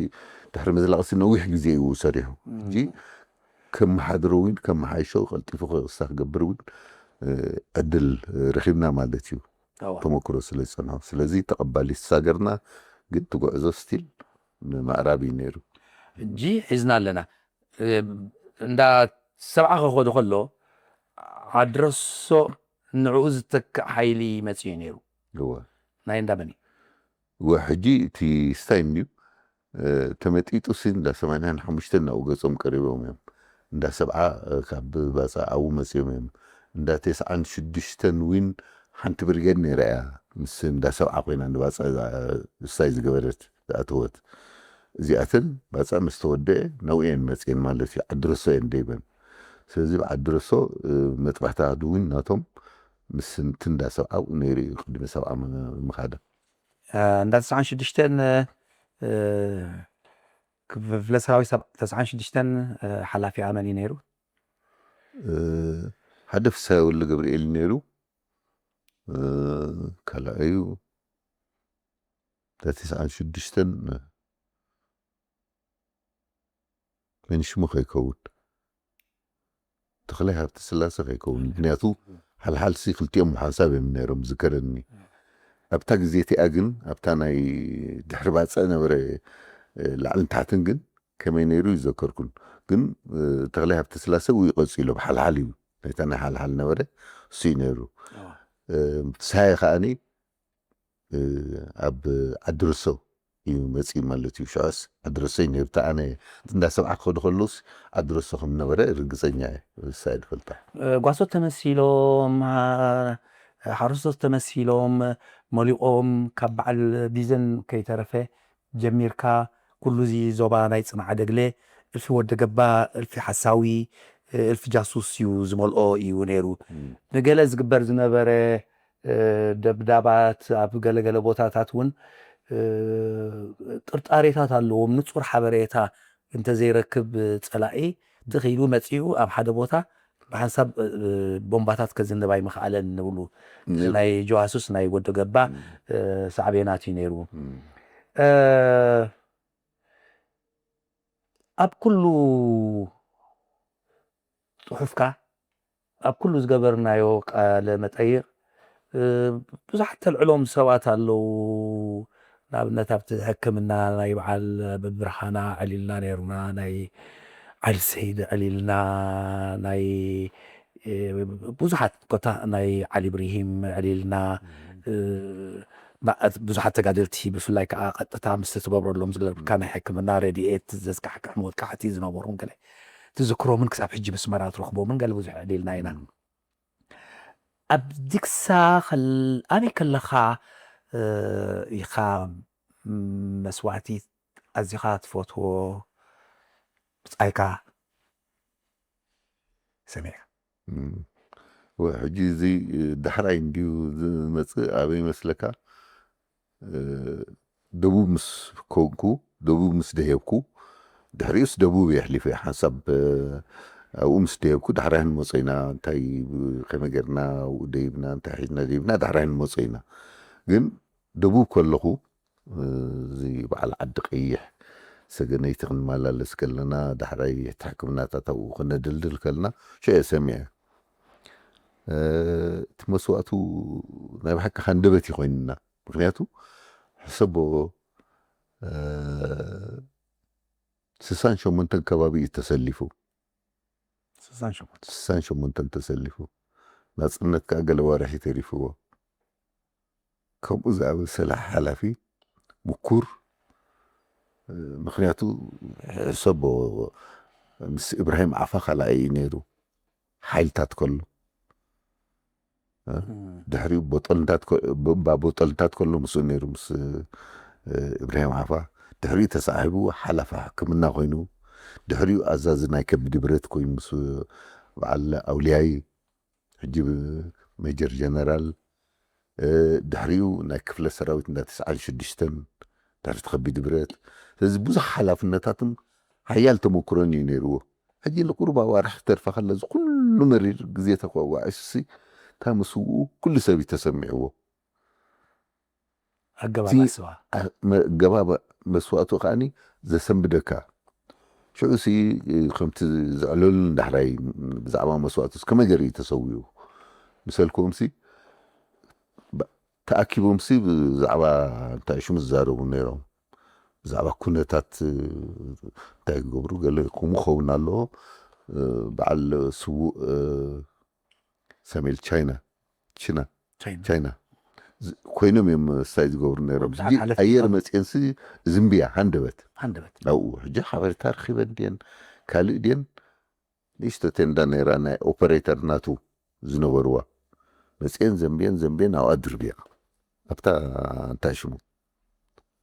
ድሕሪ ምዝላቕሲ ነዊሕ ግዜ እዩ ሰሪሑ። እም። ሕጂ ከመሓድሮ እውን ከመሓይሾ፣ ቀልጢፉ ክቕሳ ክገብር እውን፣ እ፣ ዕድል ረኺብና ማለት እዩ። እዋ። ተመክሮ ስለ ዝጸንሖ። ስለዚ ተቐባሊት ሳገርና፣ ግን እቲ ጉዕዞ ስቲል ንምዕራብ እዩ ነይሩ። ሕጂ ሒዝና ኣለና። እ፣ እንዳ ሰብዓ ክኸዱ ከሎ፣ ዓድረሶ ንዕኡ ዝተክእ ሓይሊ መጺኡ ነይሩ። እወ። ናይ እንዳ መን እዩ? እወ፣ ሕጂ እቲ ስታይ እንድዩ፣ እ፣ ተመጢጡ ሲ እንዳ ሰማንያን ሓሙሽተን ናብኡ ገጾም ቀሪቦም እዮም። እንዳ ሰብዓ፣ እ፣ ካብ ባጻ ኣብኡ መጺኦም እዮም። እንዳ ተስዓን ሽዱሽተን እውን ሓንቲ ብርጌድ ነይራ እያ። ምስ እንዳ ሰብዓ ኮይና ንባጻ፣ እ፣ ስታይ ዝገበረት ዝኣተወት። እዚኣተን ባጻ ምስ ተወደአ ናብኡ እየን መጺኤን ማለት እዩ። ዓዲ ረሶ እየን ደይበን። ስለዚ ብዓዲ ረሶ፣ እ፣ መጥባሕቲ ኣሃዱ እውን ናቶም ምስ እንዳ ሰብዓ ኣብኡ ነይሩ እዩ ቅድሚ ሰብዓ ም-፣ ምኻዳ። እ፣ እንዳ ተስዓን ሽዱሽተን፣ እ፣ ክፍለ ሰራዊት ሰብ-፣ ተስዓን ሽዱሽተን፣ እ፣ ሓላፊኣ መን እዩ ነይሩ? እ፣ ሓደ ፍስሃ ወልደ ገብርኤል ነይሩ። እ፣ ካልኣዩ እንዳ ተስዓን ሽዱሽተን መን ሽሙ ከይከውን፣ ተኽላይ ሃብተ ስላሴ ከይከውን። ምክንያቱ ሓልሓልሲ ክልቲኦም ሓንሳብ እዮም ነይሮም ዝከረኒ። ኣብታ ግዜ እቲኣ ግን፣ ኣብታ ናይ ድሕሪ ባጽዕ ነበረ፣ እ፣ ላዕልን ታሕትን ግን ከመይ ነይሩ ይዘከርኩን። ግን፣ እ፣ ተኽላይ ሃብተ ስላሴ ውይ ቀጺሎም ሓልሓል እዩ። ነታ ናይ ሓልሓል ነበረ፣ እሱ እዩ ነይሩ። ኣዎ። እ፣ ፍስሃየ ከኣኒ፣ እ፣ ኣብ ዓዲ ርሶ እዩ መጺኡ ማለት እዩ። ሽዑስ ዓዲ ርሶ እዩ ነይሩ። እታ ኣነ እንዳ ሰብዓ ክኸዱ ከለውስ ዓዲ ርሶ ከም ነበረ ርግጸኛ እየ። ሳይድ ፈልታ። እ፣ ጓሶት ተመሲሎም፣ አ፣ ሓረስቶት ተመሲሎም፣ መሊቖም፣ ካብ በዓል ቢዘን ከይተረፈ ጀሚርካ፣ ኩሉ እዚ ዞባ ናይ ጽንዓ ደግለ፣ እልፊ ወደ ገባ፣ እልፊ ሓሳዊ፣ እ፣ እልፊ ጃሱስ እዩ ዝመልኦ እዩ ነይሩ። እም። ንገለ ዝግበር ዝነበረ፣ እ፣ ደብዳባት ኣብ ገለገለ ቦታታት እውን፣ እ፣ ጥርጣሬታት ኣለዎም። ንጹር ሓበሬታ እንተዘይረክብ ጸላኢ ትኽ ኢሉ መጺኡ ኣብ ሓደ ቦታ ብሓንሳብ፣ እ፣ ቦምባታት ከዝንብ ኣይምኽኣለን ንብሉ። እዚ ነ- ናይ ጀዋሱስ ናይ ወዲ ገባ፣ እም። እ፣ ሳዕቤናት እዩ ነይሩ። እም። እ፣ ኣብ ኩሉ ጽሑፍካ፣ ኣብ ኩሉ ዝገበርናዮ ቃለ መጠይቕ፣ እ፣ ብዙሓት ተልዕሎም ሰባት ኣለዉ። ንኣብነት ኣብቲ ሕክምና ናይ በዓል ብርሃና ዕሊልና ነይሩና፣ ናይ ዓሊ ሰይድ ዕሊልና፣ ናይ፣ እ፣ ብዙሓት ኮታ ናይ ዓሊ ብርሂም ዕሊልና፣ እም። እ፣ ማ-፣ ብዙሓት ተጋደልቲ ብፍላይ ከዓ ቀጥታ ምስ ትገብረሎም ዝነበርካ ናይ ሕክምና ረድኤት ዘስካሕክሕ መጥቃዕቲ ዝነበሮም ገለ ትዝክሮምን ክሳብ ሕጂ ብስመራ ትረኽቦምን ገለ ብዙሕ ዕሊልና ኢና። ኣብ ዲክሳ ከል-፣ ኣበይ ከለኻ፣ እ፣ ኢኻ መስዋእቲ ኣዚኻ ትፈትዎ ብጻይካ ሰሚዕካ? እም። ወ-፣ ሕጂ እዚ ዳሕራይ እንድዩ ዝመጽእ፣ ኣበይ ይመስለካ? እ፣ ደቡብ ምስ ኮንኩ፣ ደቡብ ምስ ደየብኩ፣ ድሕሪኡስ ደቡብ እየ ኣሕሊፈ። ሓንሳብ፣ እ፣ ኣብኡ ምስ ደየብኩ፣ ዳሕራይ ክንመጾ ኢና፣ እንታይ፣ ብ-፣ ከመይ ጌርና ኣብኡ ደይብና፣ እንታይ ሒዝና ደይብና፣ ዳሕራይ ክንመጾ ኢና። ግን ደቡብ ከለኹ፣ እ፣ እዚ በዓል ዓዲ ቀይሕ፣ ሰገነይቲ ክንመላለስ ከለና፣ ዳሕራይ እቲ ሕክምናታት ኣብኡ ክነደልድል ከለና፣ ሽዑ እየ ሰሚዐ። እ፣ እቲ መስዋእቱ ናይ ብሓቂ ሃንደበት እዩ ኮይኑና። ምኽንያቱ፣ ሕሰቦ፣ እ፣ ስሳን ሸሞንተን ከባቢ እዩ ተሰሊፉ። ስሳን ሸሞንተን። ስሳን ሸሞንተን ተሰሊፉ። ናጽነት ከኣ ገለ ዋርሒ ተሪፍዎ። ከምኡ ዝኣመሰለ ሓላፊ፣ ምኩር፣ እ፣ ምኽንያቱ፣ ሕሰቦ፣ ምስ እብራሂም ዓፋ ካልኣይ እዩ ነይሩ። ሓይልታት ከሎ፣ እ፣ እም። ድሕሪኡ ቦጠልንታት ከ-፣ ብ-፣ እባ ቦጠልንታት ከሎ ምስኡ ነይሩ፣ ምስ፣ እ፣ እብራሂም ዓፋ። ድሕሪኡ ተሳሒቡ ሓላፊ ሕክምና ኮይኑ፣ ድሕሪኡ ኣዛዚ ናይ ከቢድ ብረት ኮይኑ ምስ በዓል ኣውልያይ፣ ሕጂ ብ-፣ ሜጀር ጀነራል፣ እ፣ ድሕሪኡ ናይ ክፍለ ሰራዊት እንዳ ተስዓን ሽዱሽተን፣ ድሕሪ እቲ ከቢድ ብረት። ስለዚ ብዙሕ ሓላፍነታትን ሓያል ተመኩሮን እዩ ነይርዎ። ሕጂ ንቁሩብ ኣዋርሕ ክተርፋ ከላ፣ እዚ ኩሉ መሪር ግዜ ተኳዋዒሱሲ፣ እታ ምስውኡ ኩሉ ሰብ እዩ ተሰሚዕዎ። ኣገባብ እቲ ኣስዋ። ኣ-፣ መ-፣ ኣገባብ መስዋእቱ ከኣኒ ዘሰንብደካ። ሽዑሲ፣ እ፣ ከምቲ ዘዕለሉኒ ዳሕራይ ብዛዕባ መስዋእቱስ ከመይ ገይሩ እዩ ተሰዊኡ? ምሰልኩዎምሲ፣ ብ-፣ ተኣኪቦምሲ ብዛዕባ እንታይ ሽሙ ዝዛረቡ ነይሮም። ብዛዕባ ኩነታት፣ እ፣ እንታይ ክገብሩ ገለ ከምኡ ክኸውን ኣለዎ። እ፣ በዓል ስዉእ፣ እ፣ ሳሙኤል ቻይና፣ ችና፣ ቻይና። ቻይና። ዝ-፣ ኮይኖም እዮም ስታይ ዝገብሩ ነይሮም። ብዙሓት ሕጂ ሓለፍቲ ኣየር እዮም። መጽኤንሲ ዝምብያ ሃንደበት። ሃንደበት። ኣብኡ ሕጂ ሓበሬታ ረኺበን ድየን ካልእ ድየን ንእሽቶ ቴንዳ ነይራ ናይ ኦፐሬተር ናቱ ዝነበርዋ። መጽኤን ዘምብየን ዘምብየን ኣብኣ ድርብያ። ኣብታ እንታይ ሽሙ?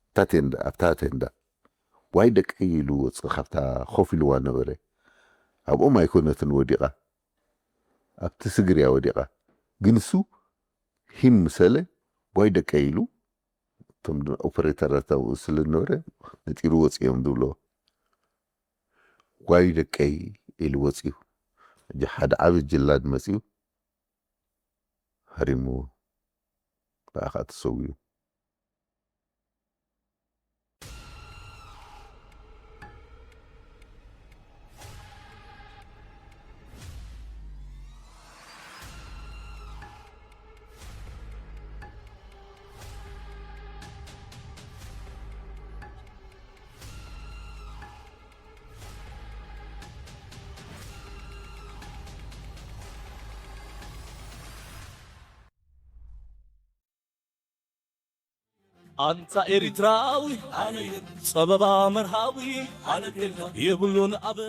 ኣብታ ቴንዳ፣ ኣብታ ቴንዳ። ዋይ ደቀይ ኢሉ ወጽእ ካብታ ኮፍ ኢልዋ ነበረ። ኣብኦም ኣይኮነትን ወዲቓ። ኣብቲ ስግር እያ ወዲቓ። ግን እሱ ሂም ምሰለ ዋይ ደቀይ ኢሉ፣ እቶም ኦፐሬተራት ኣብኡ ስለ ዝነበረ ነጢሩ ወጽእ እዮም ዝብሎ። ዋይ ደቀይ ኢሉ ወጽኡ። ሕጂ ሓደ ዓቢ ጅላድ መጽኡ ሃሪምዎ። ብኣኻ ተሰዊኡ። ኣንታ ኤሪትራዊ፣ ኣነ ጸበባ መርሃዊ፣ ኣነ የብሉን ኣብ